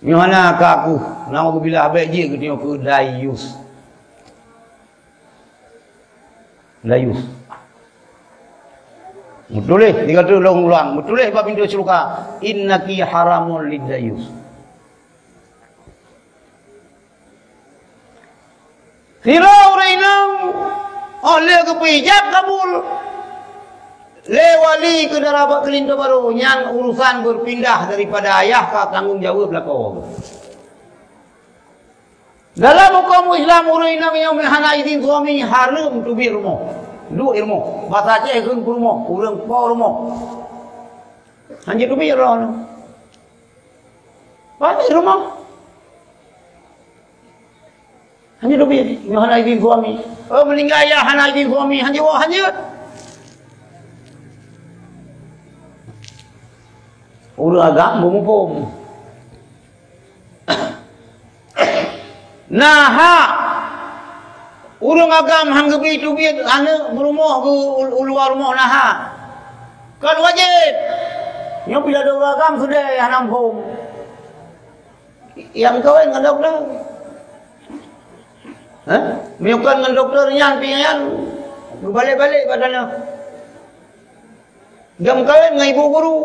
Nyoe hana ka aku, naudzubillah, bèk jeuet geutanyoe keu dayus. Dayus. Meutuléh, tiga tu lôn ulang. Meutuléh bak pintoe syeuruga, "Innaki haramun lid dayus." Sidroe ureuëng inong, oh lheueh geupeuijab kabul lé wali keu dara bak keulinto barô, nyan urusan berpindah daripada ayah ka tanggong jaweueb lakoe. Dalam huköm Islam, ureuëng inong nyang hana idhin suami hareuem teubiet rumoh, duek rumoh. Basa Aceh kheun peurumoh, ureuëng po rumoh. Hanjeuet teubiet droeneuh. Balik rumoh. Hanjeuet teubiet, nyoe hana idhin suami. Oh, meuninggai ayah hana idhin suami, hanjeuet woe, hanjeuet. Ureuëng agam beumuphom. Na hak ureuëng agam han geubri teubiet aneuk meurumoh geu u luwa rumoh na hak. Kon wajéb. Nyoe bila ureuëng agam seudeh hana muphom. Nyang kawén ngon dokto. Hah? Meunyoe kon ngon dokto nyan pih nyan geubalek-balek bak tanoh. Gam kawén ngon ibu guru.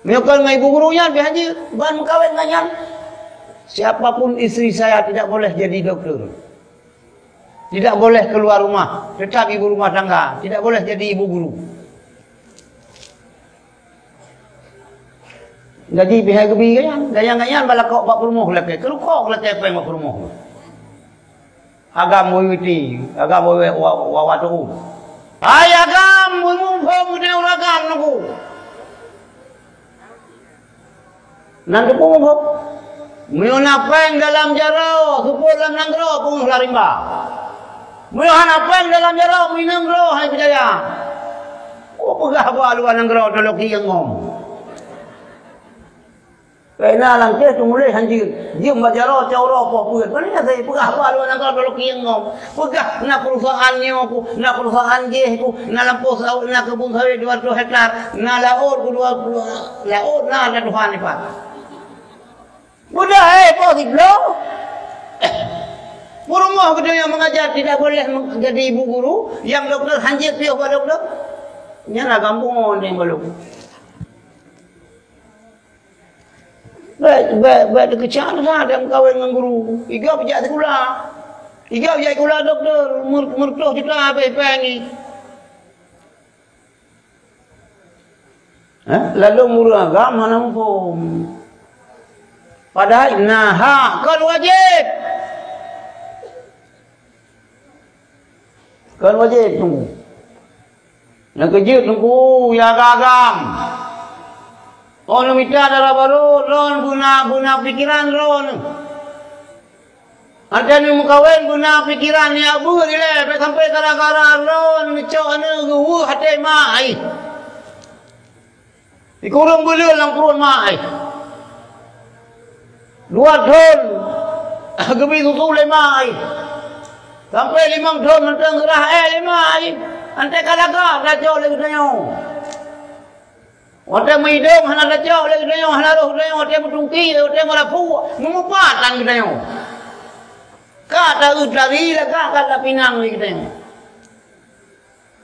Meunyoe kon ngon ibu guru nyan pih hanjeuet, ban meukawen ngon nyan. Siapapun istri saya tidak boleh jadi dokter. Tidak boleh keluar rumah, tetap ibu rumah tangga, tidak boleh jadi ibu guru. Gaji pih hai geubi gobnyan, gobnyan bak lakoe bak peurumoh lakée, keurukok lakée péng bak peurumoh. Agam weuti, agam wewe wa-, wa-, watu. Hai agam, meumuphom geutanyoe ureuëng agam nunggu. Nan teupeu muphom. Meunyoe na péng dalam jaroe, seupôt lam nanggroe, peungeuh lam rimba. Meunyoe hana péng dalam jaroe, meuinong droe hai peujaya. Oh, peugah bak luwa nanggroe toloki nyang ngom. Kaina lam teh teumuléh hanjeuet. Jeuem bak jaroe cot uroe poh peuet. Pane nyang sai peugah haba luwa nanggroe lôn kieng ngon. Peugah na perusahaan nyoe ku, na perusahaan jéh ku, na lampôh sawét, na keubun sawét dua ratus hektar, na laôt ku dua puluh, laôt na ata Tuhan ipat. Mudah, eh, poh sibloe. Peurumoh geutanyoe meungajar tidak boleh meng-, jadi ibu guru, nyang dokto hanjeuet piôh bak dokto. Nyan na gampông ngon nyang balok. Bèk, bèk, bèk teukeucak that nyang meukawen ngon guru. Iga beujak sikula. Iga beujak sikula dokto, meur-, meureutoh juta habéh pèng nyan. Eh, lalu ureueng agam hana muphom. Padahai na hak, kon wajéb. Kon wajéb teungku. Nyang keujeuet teungku, ya agam-agam. Oh, neumita dara barô, lôn beuna, beuna pikeran lôn. Watèe neumeukawen beuna pikeran nyang beuet ilèe, bèk sampoe gara-gara lôn neucok aneuk geuweueh até mak jih. Ikureueng buleuen lam pruet mak jih. Dua thon geubri susu lé mak jih. Sampoe limong thon mantong geurah èk lé mak jih. Watèe ka lagak tacok lé geutanyoe. Watèe meuidong hana tacok lé geutanyoe, hana roh geutanyoe, watèe meutungki, watèe meurapu, meumupat tan geutanyoe. Ka taeu tari lagak ka tapinang lé geutanyoe.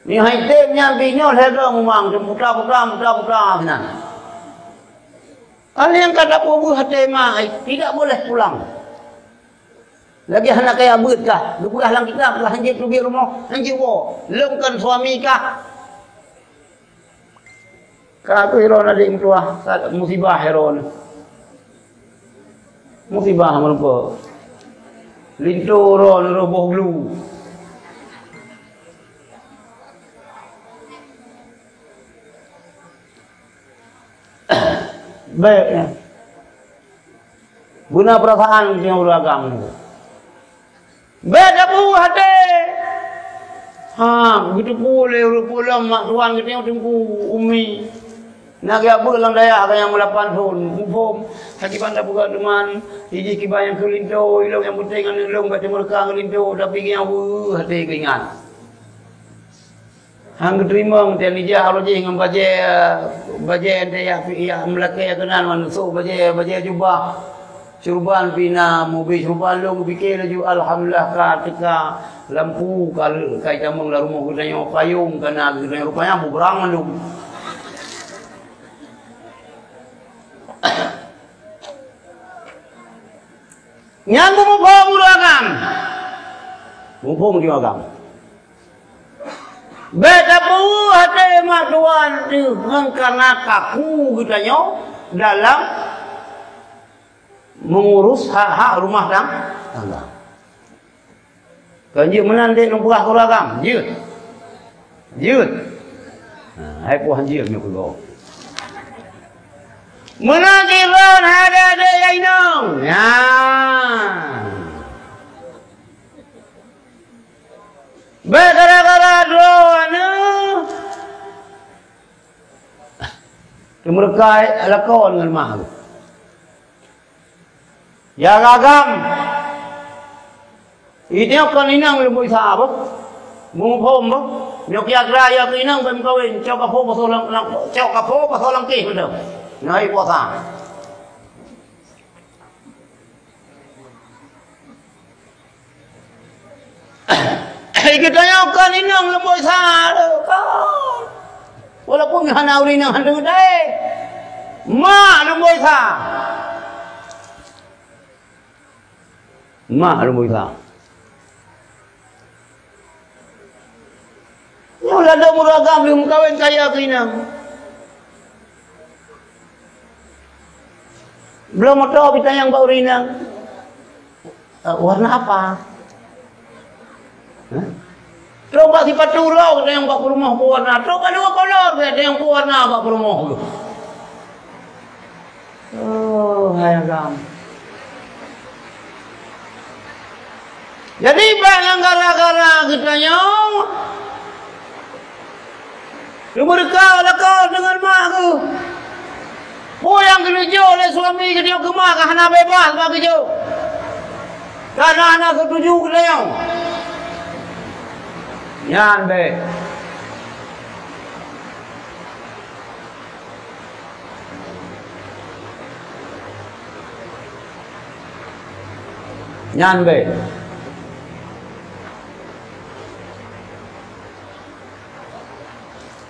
Nyoe hai tem nyan pih nyoe lhèe droe mumang, puta-puta, puta-puta sinan. Hal nyang ka tapeubuet até mak, tidak boleh pulang. Lagèe hana kaya beuet kah, geupeugah lam kitab, kah hanjeuet teubiet rumoh, hanjeuet woe. Lôn kon suami kah. Ka kheueh droeneuh adék meutuwah, musibah droeneuh. Musibah meurumpok. Linto droeneuh roboh glu. Bèk, ya. Beuna peurasaan singoh ureueng agam. Bèk tapeubuet até. Ha, geuteupeue lé ureueng peue lom mak tuan geutanyoe teungku umi. Na geujak beuet lam dayah ka nyang meulapan thon. Muphom, sakiban tapeugah teuma, ijih kiban nyang keu linto, ilong nyang peunteng aneuk lôn bèk teumeureuka ngon linto, tapi geujak beuet até geuingat. Han geuteurimong, dan ijak roh jih ngon bajèe, bajèe teuh yak, yak meulakèe keunan, man sôk bajèe, bajèe jubah. Syuruban pih na, mubi syuruban lôn geupike laju, alhamdulillah ka teuka lampu, ka, ka itamong lam rumoh geutanyoe, payong ka na geutanyoe, rupanya bubrang mandum. Nyan beumuphom ureueng agam. Muphom ureueng agam. Bèk tapeubuet até mak tuan teuh ngon kana kaku geutanyoe dalam meungurus hak-hak rumah tang-, tangga. Kon jeuet meunan dek lôn peugah keu ureueng agam, jeuet. Jeuet. Ha, hai puih jeuet nyoe keu gob. Meunan cit lôn hai adek-adek nyang inong. Nyan. Bèk gara-gara droeneuh teumeureuka lakoe ngon mak lôn. Ya agam-agam. Inong kon inong lôn buet sa boh. Muphom boh. Nyoe kira-kira ya keu inong bèk meukawen. Cok kapo pasoe lam, lam, cok kapo pasoe lam kéh mantong. Nyoe puasa. Geutanyoe kon inong leumboi sa, kon. Walaupun hana ureueng inong hana teuntèe. Mak leumboi sa. Mak leumboi sa. Nyoe ladôm ureueng agam lheueh meukawen kaya keu inong. Bloe moto geutanyong bak ureueng inong, "Eh, warna apa?" Hah? Trok bak sipatu uroe geutanyong bak peurumoh peue warna. Trok bak dua kolor geutanyong peue warna bak peurumoh. Oh, hai agam. Jadi, bèk nyang gara-gara geutanyoe teumeureuka lakoe deungon mak geuh. Peue nyang geuneujok lé Suami geutanyoe keumah ka hana beubaih bak geujok. Ka na hana seutuju geutanyoe. Nyan bèk. Nyan bèk.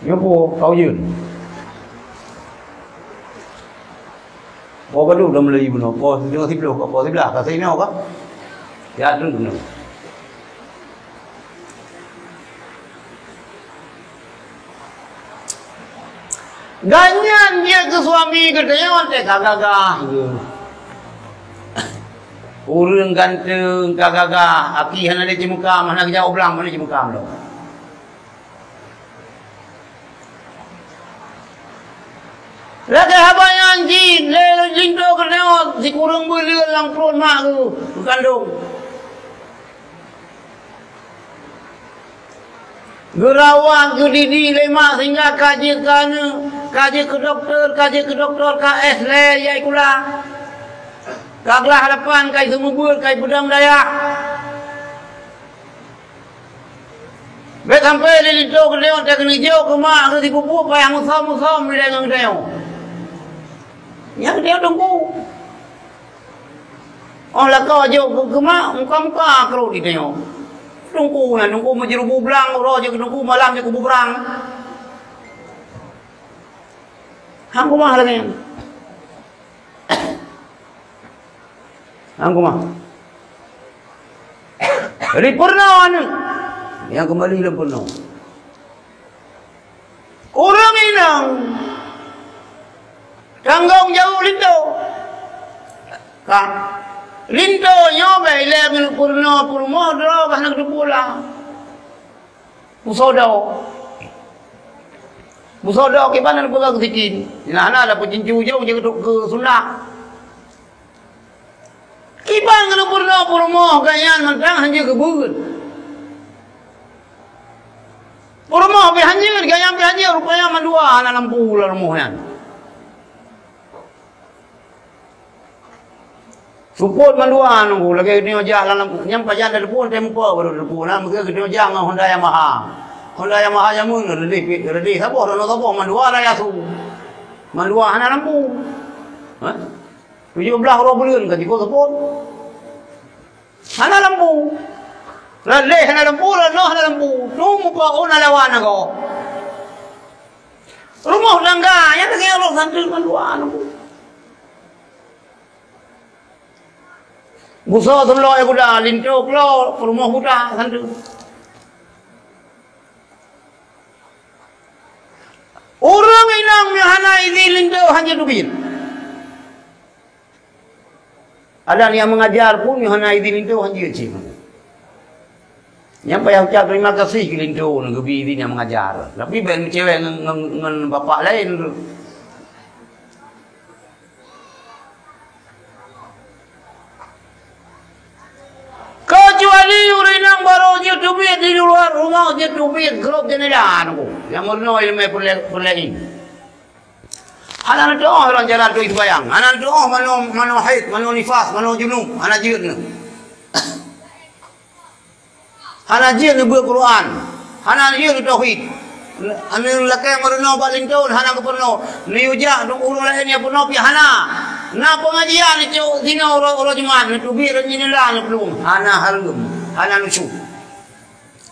Nyoe peue kau yeuen? Po padub lam Melayu bunoe? Po sibloh, po siblah, ka sinoe ka? Ya, tu bunoe. Gobnyan jeuet keu suami geutanyoe teuka gagah geuh. Ureueng ganteng ka gagah, aki hana lé jimeukam, hana geujak u blang, hana jimeukam lom. Lagèe haba nyan jih, lé linto geutanyoe sikureueng buleuen lam pruet mak geuh, geukandong. Geurawat, geudidik lé mak sehingga ka jeuet keu aneuk, ka jeuet keu dokto, ka jeuet keu dokto, ka S lé, jai sikula. Ka glah lapan, ka jiseumeubeuet, ka jipeudong dayah. Bèk sampoe lé linto geutanyoe teuka neujok keu mak geuh sipupuk payah musom-musom ilèe ngon geutanyoe. Nyan geutanyoe teungku. Óh lakoe jok keu, keu mak, muka-muka krot geutanyoe. Teungku nyan, teungku meujeurubu blang, uroe jeuet keu teungku, malam jeuet keu bubrang. Han keumah lagèe nyan. Han keumah. Di peurunoe aneuk. Nyang keumbali lam peurunoe. Ureueng inong tanggong jaweueb linto. Ka. Linto nyoe bèk ilèe ngon peurunoe peurumoh droe ka hana geuteupeue la. Beusoe do. Beusoe do kiban hana peugah keu sikin. Nah, hana ada peucincu ujong jeuet keu sunat. Kiban keuneuk peurunoe peurumoh gobnyan mantong hanjeuet geubeuet. Peurumoh pih hanjeuet, gobnyan pih hanjeuet, rupanya mandua hana lampu lam rumoh nyan. Seupôt mandua nunggu, lagèe geutanyoe jak lam lampu. Nyan pajan telepon, teumpok baru telepon. Nah, meukeue geutanyoe jak ngon Honda Yamaha. Honda Yamaha jameun reudeh, reudeh saboh, droeneuh saboh, mandua Daihatsu. Mandua hana lampu. Hah? Tujoh blaih uroe buleuen ka jikôt seupôt. Hana lampu. Ladeh hana lampu, lanoh hana lampu. Tu muka oh na lawan aku. Rumoh tangga, nyan lagèe Allah santri mandua lampu. Busoe seumloe guda, linto klo, rumoh buta santri. Ureueng inong nyang hana idhin linto hanjeuet teubiet. Ada nyang mengajar pun nyang hana idhin linto hanjeuet cit. Nyan payah ucap terima kasih keu linto nyang geubri idhin nyang mengajar. Tapi bèk meucewek ngon, ngon, ngon bapak laén tu. Keucuali ureueng inong barô jeuet teubiet di luwa rumoh, jeuet teubiet grob jeundela nunggu. Nyang meurunoe ileumèe peureulèe, peureulèe. Hana neutu'oh lôn jalan teuh seumayang. Hana neutu'oh manoe, manoe haid, manoe nifas, manoe junub. Hana jeuet nyoe. Hana jeuet neubeuet Quran. Hana jeuet neutauhid. Anu lakèe meurunoe bak linto, hana geupeurunoe. Neuyue jak ureueng laén nyang peurunoe pih hana. Na pengajian neucok sinoe uroe, uroe Jumat, neuteubiet rot nyan nila neuplueng. Hana hareuem, hana nusyuk.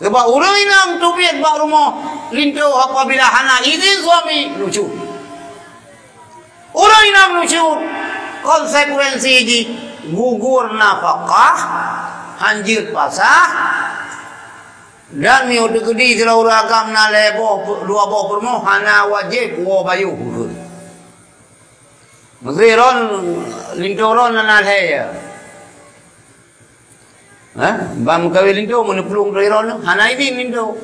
Sabab ureueng inong teubiet bak rumoh linto apabila hana idhin suami, nusyuk. Ureueng inong nusyuk, konsekuensi jih gugur nafakah, hanjeuet pasah, dan meunyoe teukeudi sidroe ureueng agam na lhèe boh, dua boh peurumoh, hana wajéb woe bayoh keu. Meusé droen, linto droen na lhèe ya. Hah? Ban meukawen linto, meunyoe plueng droe droen, hana idhin linto.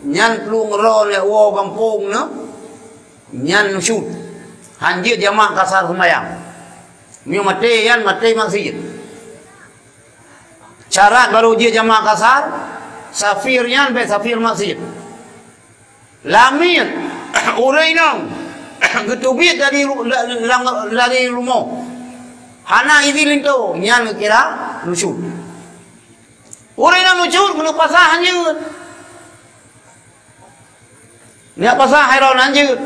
Nyan plueng droe lé woe gampông nyoe, nyan nusyuk. Hanjeuet jamak kasar seumayang. Meunyoe maté, nyan maté maksiet. Syarat barô jeuet jamak kasar, safir nyan bèk safir maksiet. Lamiet, ureueng inong geuteubiet dari ru-, la-, lam, dari rumoh. Hana idhin linto, nyan geukira nusyuz. Ureuëng nyang nusyuz meunyoe pasah hanjeuet. Nyak pasah hai droe hanjeuet.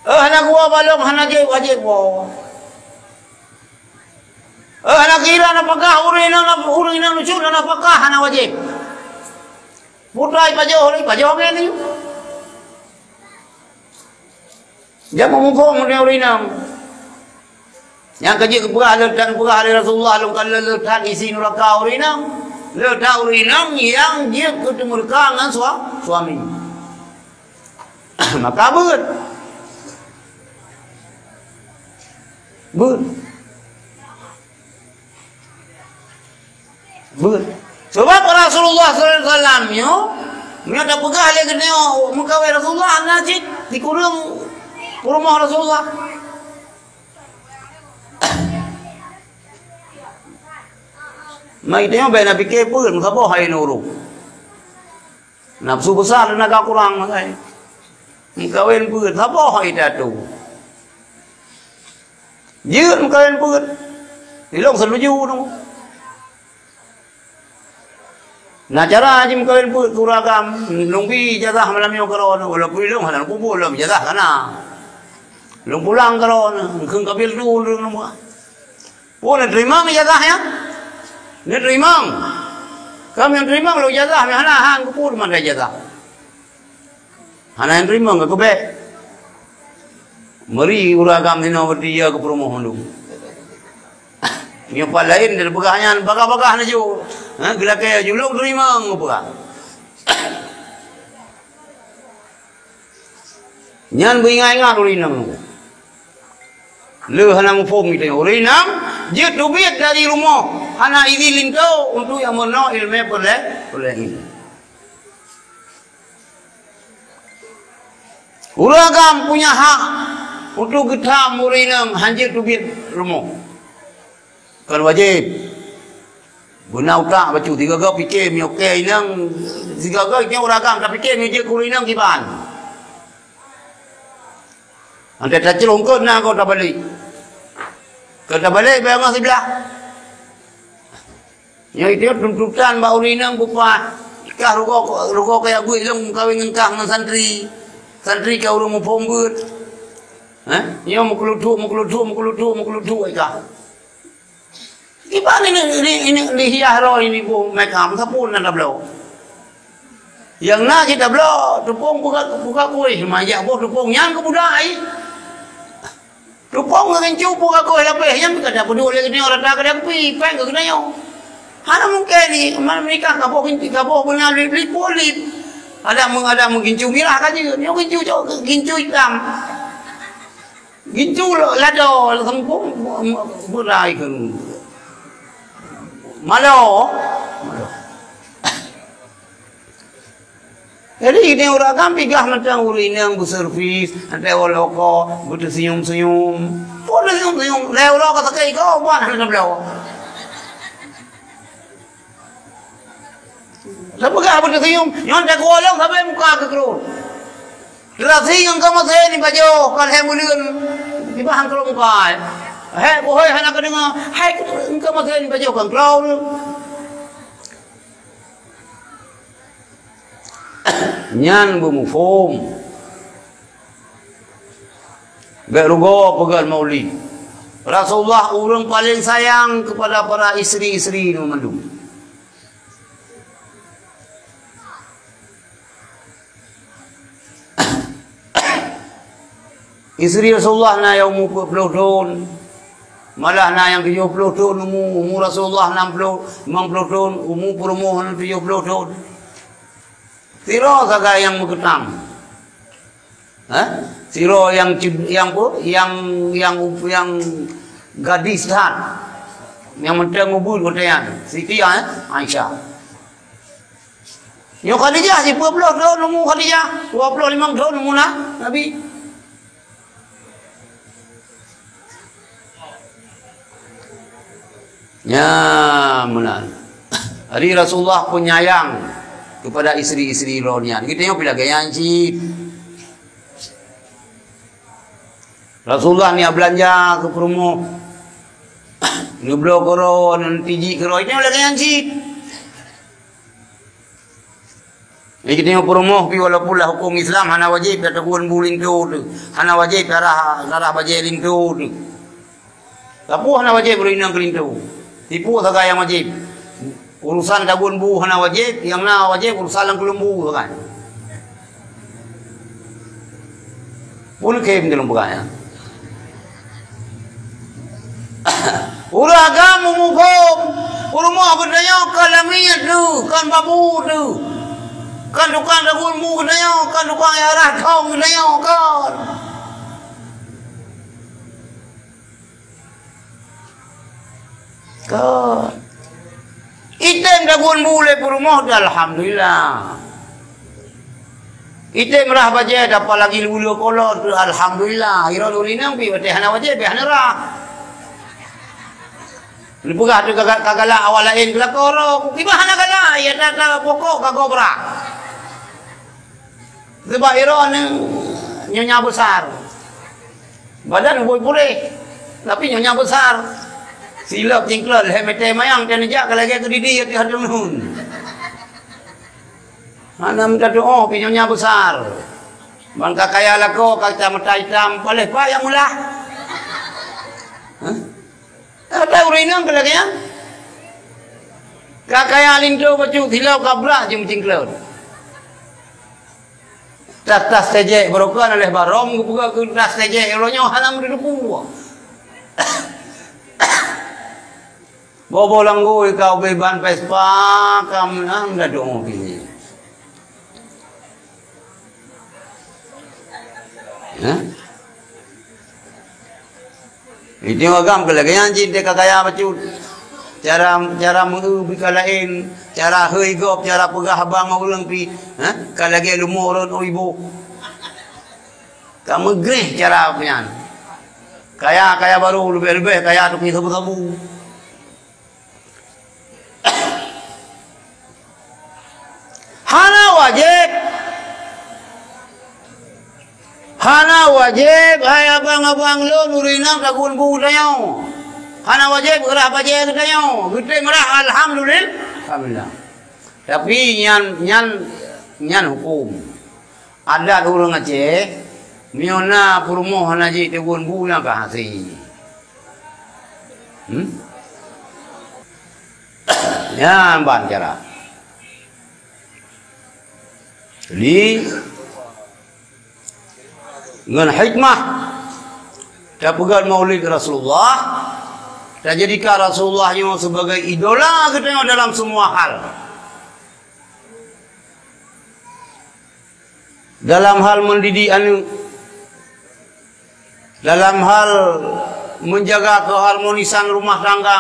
Eh, hana geuwoe balong, hana jeuet wajéb woe. Eh, hana kira nafakah ureuëng nyang, ureuëng nyang nusyuz nafakah hana wajéb. Putra ipajoh, ipajoh ngon nyoe. Jangan muphom ngon ureuëng inong. Nyang ka jeuet geupeugah le that, geupeugah lé Rasulullah lôn kalon le that isi nuraka ureuëng inong. Le that ureuëng inong nyang jeuet keu teumurka ngon sua-, suami. Maka beuet. Beuet. Beuet. Sebab Rasulullah sallallahu alaihi wasallam nyoe, meunyoe tapeugah lé geutanyoe meukawen Rasulullah, hana cit dikureueng peurumoh Rasulullah. Mai tanyoe bèk na pike peue, meusaboh hai nurung. Nafsu besar, tenaga kurang, makai. Meukawen peue, saboh hai tatu. Jeuet meukawen peuet. Ilong setuju tu. Nah, cara jih meukawen peuet keu ureuëng agam, lôn bi ijazah malam nyoe keudroe, walaupun ilong hana kumpul lom ijazah kana. Lôn pulang keudroe, kheun kabil tu lôn buat. Pun teurimong ijazah nyan? Teurimong. Kamoe teurimong lôn ijazah, hana han kumpul mantong ijazah. Hana nyang teurimong ka keubek. Meuri ureuëng agam sinoe beuti ya keu peurumoh mandum. Nyoe pat laén dan peugah nyan bagah-bagah laju. Ha, geulakée laju lôn teurimong peugah. Nyan beuingat-ingat ureuëng inong. Le hana muphom itu. Ureuëng inong jeuet teubiet dari rumoh hana idhin linto untuk nyang meurunoe ileumèe peureulèe, peureulèe ilmu. Ureuëng agam punya hak untuk geutam ureuëng inong hanjeuet teubiet rumoh. Kon wajéb. Beuna utak bacut, sigaga pike meuoke inong, sigaga nyoe ureuëng agam tapike meujeuet keu ureuëng inong kiban. Antara taclong kot na kot tabalek. Kot tabalek bèk ngon siblah. Nyoe itu tuntutan bak ureuëng inong bupah kah rugoe, rugoe kaya buet lôn kawin ngon kah ngon santri. Santri ka ureuëng muphom beuet. Hah? Nyoe meukeulutuk, meukeulutuk, meukeulutuk, meukeulutuk ai kah. Kiban ini, ini, ini dihias roh ini boh makeup sapeue na tabloe. Nyang na cit tabloe, teupông buka, buka kueh, manjak boh teupông nyan keu budak ai. Teupông ngon gincu buka kueh lapéh nyan ka tapeuduek lé geutanyoe rata ka takupi, péng keu geutanyoe. Hana mungken ni, mal menikah ka boh gincu, ka boh beuna lip-lip, boh lip. Ada meng-, ada meugincu mirah ka jeuet. Nyoe gincu cok, gincu itam. Gincu lado sempung berai kan. Malo. Jadi ini ureuëng agam pigah mantong ureuëng inong beuservis, ada waloko, beuteusenyum-senyum. Pun senyum-senyum, lé uroe ka sakét iko buat hana tabloe. Tapeugah beuteusenyum, nyoe teuka lom sabe muka keu keurot. Teurasi ngon kamoe seni bajoh, ka lhèe buleuen, tiba han keurot muka. Hai, bohoi hana kadeungoe, hai, engkau masih ni bajoh kan keurot. Nyan beumuphom. Bèk rugoe peugah maulid. Rasulullah ureuëng paléng sayang kepada para istri-istri nyoe mandum. Istri Rasulullah na nyang umu peuet ploh thon, malah na nyang tujoh ploh thon umu, umu Rasulullah nam ploh, limong ploh thon, umu peurumoh na tujoh ploh thon. Sidroe sagai nyang meukeutam. Hah? Sidroe nyang ced-, nyang peue? Nyang, nyang, nyang gadis that. Nyang mantong ubit watèe nyan. Siti, eh? Aisyah. Nyoe Khadijah sipeue ploh thon umu Khadijah, dua ploh limong thon umu na-, Nabi. Nya meunan. Jadi Rasulullah penyayang kepada istri-istri roh nyan. Kita nyoe pih lagèe nyan cit. Rasulullah neujak beulanja keu peurumoh. Neubloe keudroe, neutijik keudroe, itu lagèe nyan cit. Jadi, geutanyoe peurumoh pih walaupun lam hukôm Islam hana wajéb tagun bu linto teuh, hana wajéb tarah, tarah bajèe linto teuh. Sapeue hana wajéb ureueng inong keu linto? Tipu sagai nyang wajéb. Urusan tagun bu hana wajéb, nyang na wajéb urusan lam keuleumbu sagai. Peue khem dalam peugah nyan? Ureueng agam muphom, peurumoh geutanyoe kon lamiet teuh, kon babu teuh, kon tukang tagun bu geutanyoe, kon tukang nyang rhah thong geutanyoe, kon. Kon. Item tagun bu lé peurumoh teuh, alhamdulillah. Item rhah bajèe teuh, apalagi lé uleue kolot teuh, alhamdulillah. Droeneuh ureueng inong pih watèe hana wajéb, pih hana rhah. Neupeugah teuh ka, ka galak awak laén keu lakoe droe, kiban hana galak, ya, that-that pokok ka gob rhah. Sabab droeneuh nyonya besar. Badan boi puréh, tapi nyonya besar. Silop cingklot lhèe mètè mayang, dan neujak ka lagèe keudidi ateueh droeneuh. Hana meuta tuoh pih nyonya besar. Ban ka kaya lakoe, ka tameuta itam, paléh pat nyang meulah. Hah? Ada ureueng inong ka lagèe nyan. Ka kaya linto bacut, silop ka brat jeuem cingklot. Tas-tas tejek, barokon aléh barong geupeugah keu tas tejek, uroe nyoe hana meuteupeue. Boh-boh langgôi ka ubé ban Vespa, ka meunan dah dong pih. Hah? Itu agam keu lagèe nyan cit, ka kaya bacut. Cara, cara meu bri ka laén, cara hôi gob, cara peugah haba ngon ureueng pih, ha? Ka lagèe leumo rot u iboh. Ka meugreh cara nyan. Kaya, kaya barô, leubeh-leubeh kaya tukang sabu-sabu. Hana wajéb. Hana wajéb hai abang-abang lôn ureueng inong tagun bu geutanyoe. Hana wajéb geurhah bajèe geutanyoe. Geutem rhah, alhamdulil-, alhamdulillah. Tapi nyan, nyan, nyan hukôm. Adat ureueng Aceh, meunyoe na peurumoh hana jitagun bu, nyan ka hasé. Hmm? Nyan ban cara. Jadi, ngon hikmah, tapeugöt maulid Rasulullah, tajadikan Rasulullah nyoe sebagai idola geutanyoe dalam semua hal. Dalam hal mendidik aneuk, dalam hal menjaga keharmonisan rumah tangga,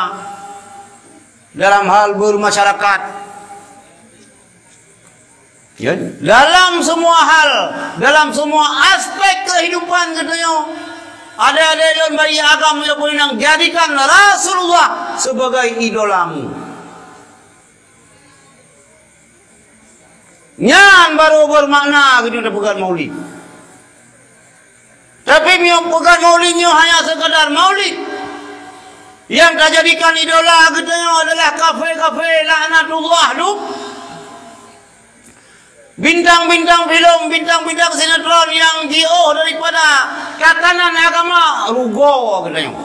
dalam hal bermasyarakat. Ya, dalam semua hal, dalam semua aspek kehidupan geutanyoe, adak-adak lôn bagi agam lôn peue nang jadikan Rasulullah sebagai idolamu. Nyan baru bermakna geutanyoe tapeugöt maulid. Tapi meunyoe peugöt maulid nyoe hanya sekadar maulid, nyang tajadikan idola geutanyoe adalah kafé-kafé laknatullah tu. Bintang-bintang filem, bintang-bintang sinetron nyang jiôh daripada tatanan agama, rugoe geutanyoe.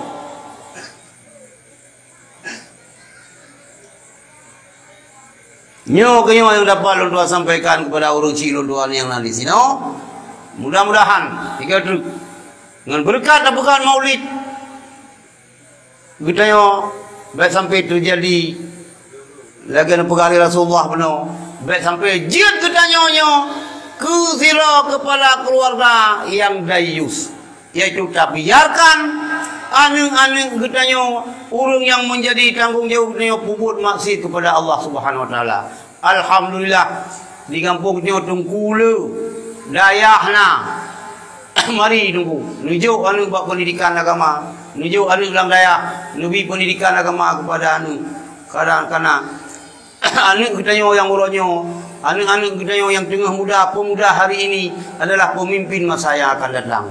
Nyoe keuh nyoe nyang dapat lôn tuan sampaikan kepada ureueng chik lôn tuan nyang na di sinoe. Mudah-mudahan, tiga truk, ngon beureukat tapeugöt maulid geutanyoe, bèk sampai teujadi lagèe neupeugah lé Rasulullah bunoe, bèk sampai jeuet geutanyoe nyoe keu sidroe keupala keuluwarga nyang dayus. Yaitu tabiarkan aneuk-aneuk geutanyoe, ureueng nyang menjadi tanggong jaweueb geutanyoe, peubuet maksiet kepada Allah Subhanahu Wa Taala. Alhamdulillah, di gampông nyoe teungku le, dayah na. Mari teungku, neujok aneuk bak pendidikan agama, neujok aneuk lam dayah, neubi pendidikan agama kepada aneuk. Kadang kana Aneuk geutanyoe nyang uroe nyoe, aneuk-aneuk geutanyoe nyang teungoh muda, pemuda hari ini adalah pemimpin masa yang akan datang.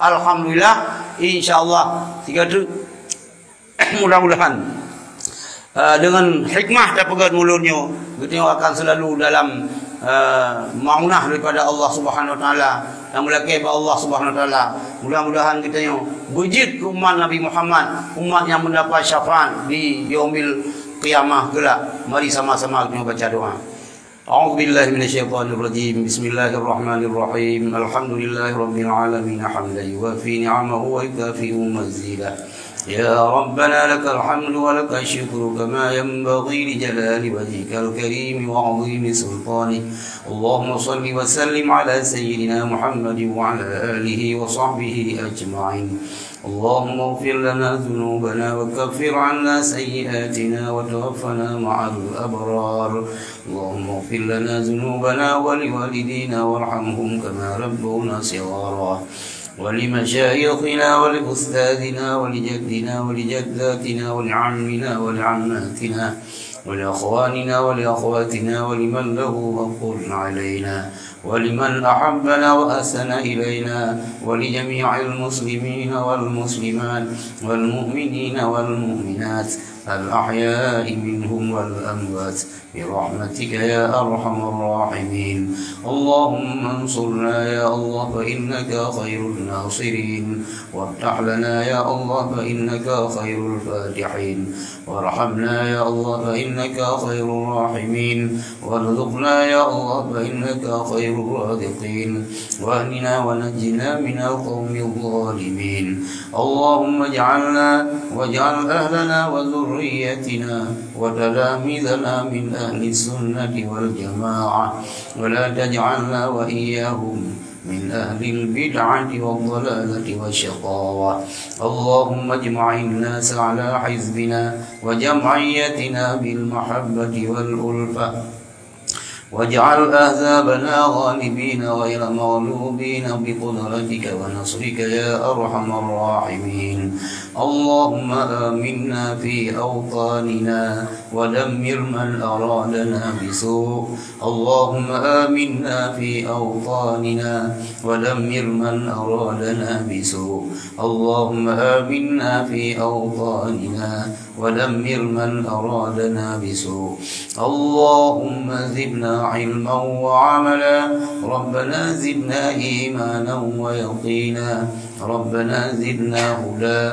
Alhamdulillah, insya Allah, sigoe teuk. Mudah-mudahan, eh, dengan hikmah tapeugah mulod nyoe, geutanyoe akan selalu dalam, eh, maunah daripada Allah Subhanahu Wa Taala, dan meulakée bak Allah Subhanahu Wa Taala. Mudah-mudahan geutanyoe beujeuet keu umat Nabi Muhammad, umat nyang mendapat syafaat di Yaumil Qiyamah kelak. Mari sama-sama geutanyoe baca doa. أعوذ بالله من الشيطان الرجيم. بسم الله الرحمن الرحيم. الحمد لله رب العالمين، حمدا يوافي نعمه ويكافئ مزيده. يا ربنا لك الحمد ولك الشكر كما ينبغي لجلال وجهك الكريم وعظيم سلطانك. اللهم صل وسلم على سيدنا محمد وعلى آله وصحبه أجمعين. اللهم اغفر لنا ذنوبنا وكفر عنا سيئاتنا وتوفنا مع الأبرار. اللهم اغفر لنا ذنوبنا ولوالدينا وارحمهم كما ربونا صغارا. ولمشايخنا ولأستاذنا ولجدنا ولجداتنا ولعمنا ولعماتنا ولأخواننا ولأخواتنا ولمن له حق علينا ولمن أحبنا وأحسن إلينا ولجميع المسلمين والمسلمات والمؤمنين والمؤمنات الأحياء منهم والأموات برحمتك يا أرحم الراحمين. اللهم انصرنا يا الله فإنك خير الناصرين، وافتح لنا يا الله فإنك خير الفاتحين، وارحمنا يا الله فإنك خير الراحمين، وارزقنا يا الله فإنك خير الرازقين، واهدنا ونجنا من القوم الظالمين. اللهم اجعلنا واجعل أهلنا وذريتنا وتلاميذنا من أهل السنة والجماعة، ولا تجعلنا وإياهم من أهل البدعة والضلالة والشقاوة. اللهم اجمع الناس على حزبنا وجمعيتنا بالمحبة والألفة، واجعل أحزابنا غالبين غير مغلوبين بقدرتك ونصرك يا أرحم الراحمين. اللهم آمنا في أوطاننا ودمر من أرادنا بسوء. اللهم آمنا في أوطاننا ودمر من أرادنا بسوء. اللهم آمنا في أوطاننا ودمر من أرادنا بسوء. اللهم زدنا علما وعملا. ربنا زدنا إيمانا ويقينا. ربنا زدنا هدى.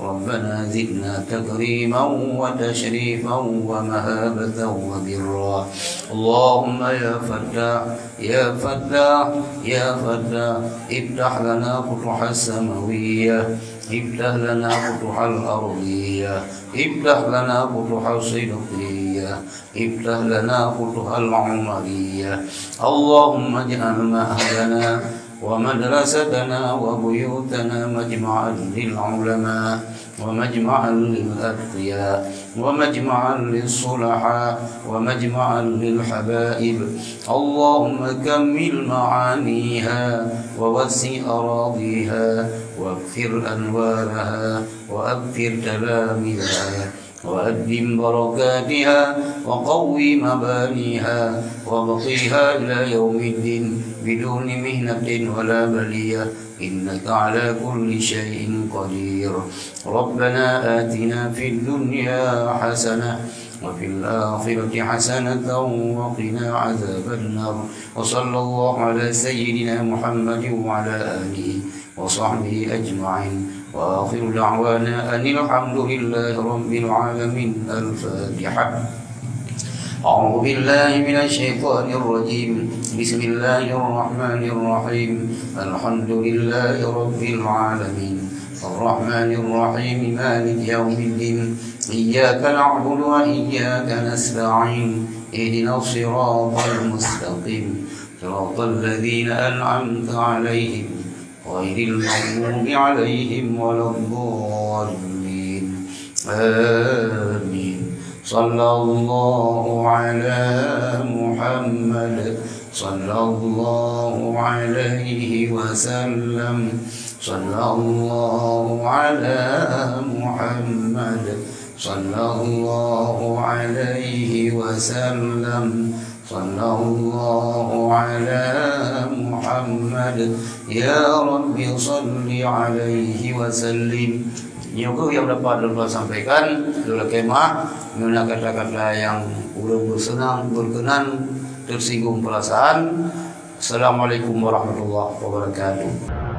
ربنا زدنا تكريما وتشريفا ومهابة وبرا. اللهم يا فتاح، يا فتاح، يا فتاح، افتح لنا فتوح السماوية، افتح لنا فتوح الأرضية، افتح لنا فتوح الصدقية، افتح لنا فتوح العمرية. اللهم اجعل مأهلنا ومدرستنا وبيوتنا مجمعا للعلماء ومجمعا للأتقياء ومجمعا للصلحاء ومجمعا للحبائب. اللهم كمل معانيها ووسع أراضيها واكثر أنوارها وأكثر تلاميذها وأدم بركاتها وقو مبانيها وابقيها إلى يوم الدين بدون محنة ولا بلية، إنك على كل شيء قدير. ربنا آتنا في الدنيا حسنة وفي الآخرة حسنة وقنا عذاب النار. وصلى الله على سيدنا محمد وعلى آله وصحبه أجمعين. وآخر دعوانا أن الحمد لله رب العالمين. الفاتحة. أعوذ بالله من الشيطان الرجيم. بسم الله الرحمن الرحيم. الحمد لله رب العالمين. الرحمن الرحيم. مالك يوم الدين. إياك نعبد وإياك نستعين. اهدنا الصراط المستقيم. صراط الذين أنعمت عليهم غير المغضوب عليهم ولا الضالين. آمين. صلى الله على محمد. صلى الله عليه وسلم. صلى الله على محمد. صلى الله عليه وسلم. Sallallahu ala Muhammad, ya Rabbi salli alaihi wa sallim. Nyoe kheueh nyang dapat lôn sampaikan, lôn lakée meu'ah, meunyoe na kata-kata nyang ulôn bersenang, berkenan, tersinggung perasaan. Assalamualaikum warahmatullahi wabarakatuh.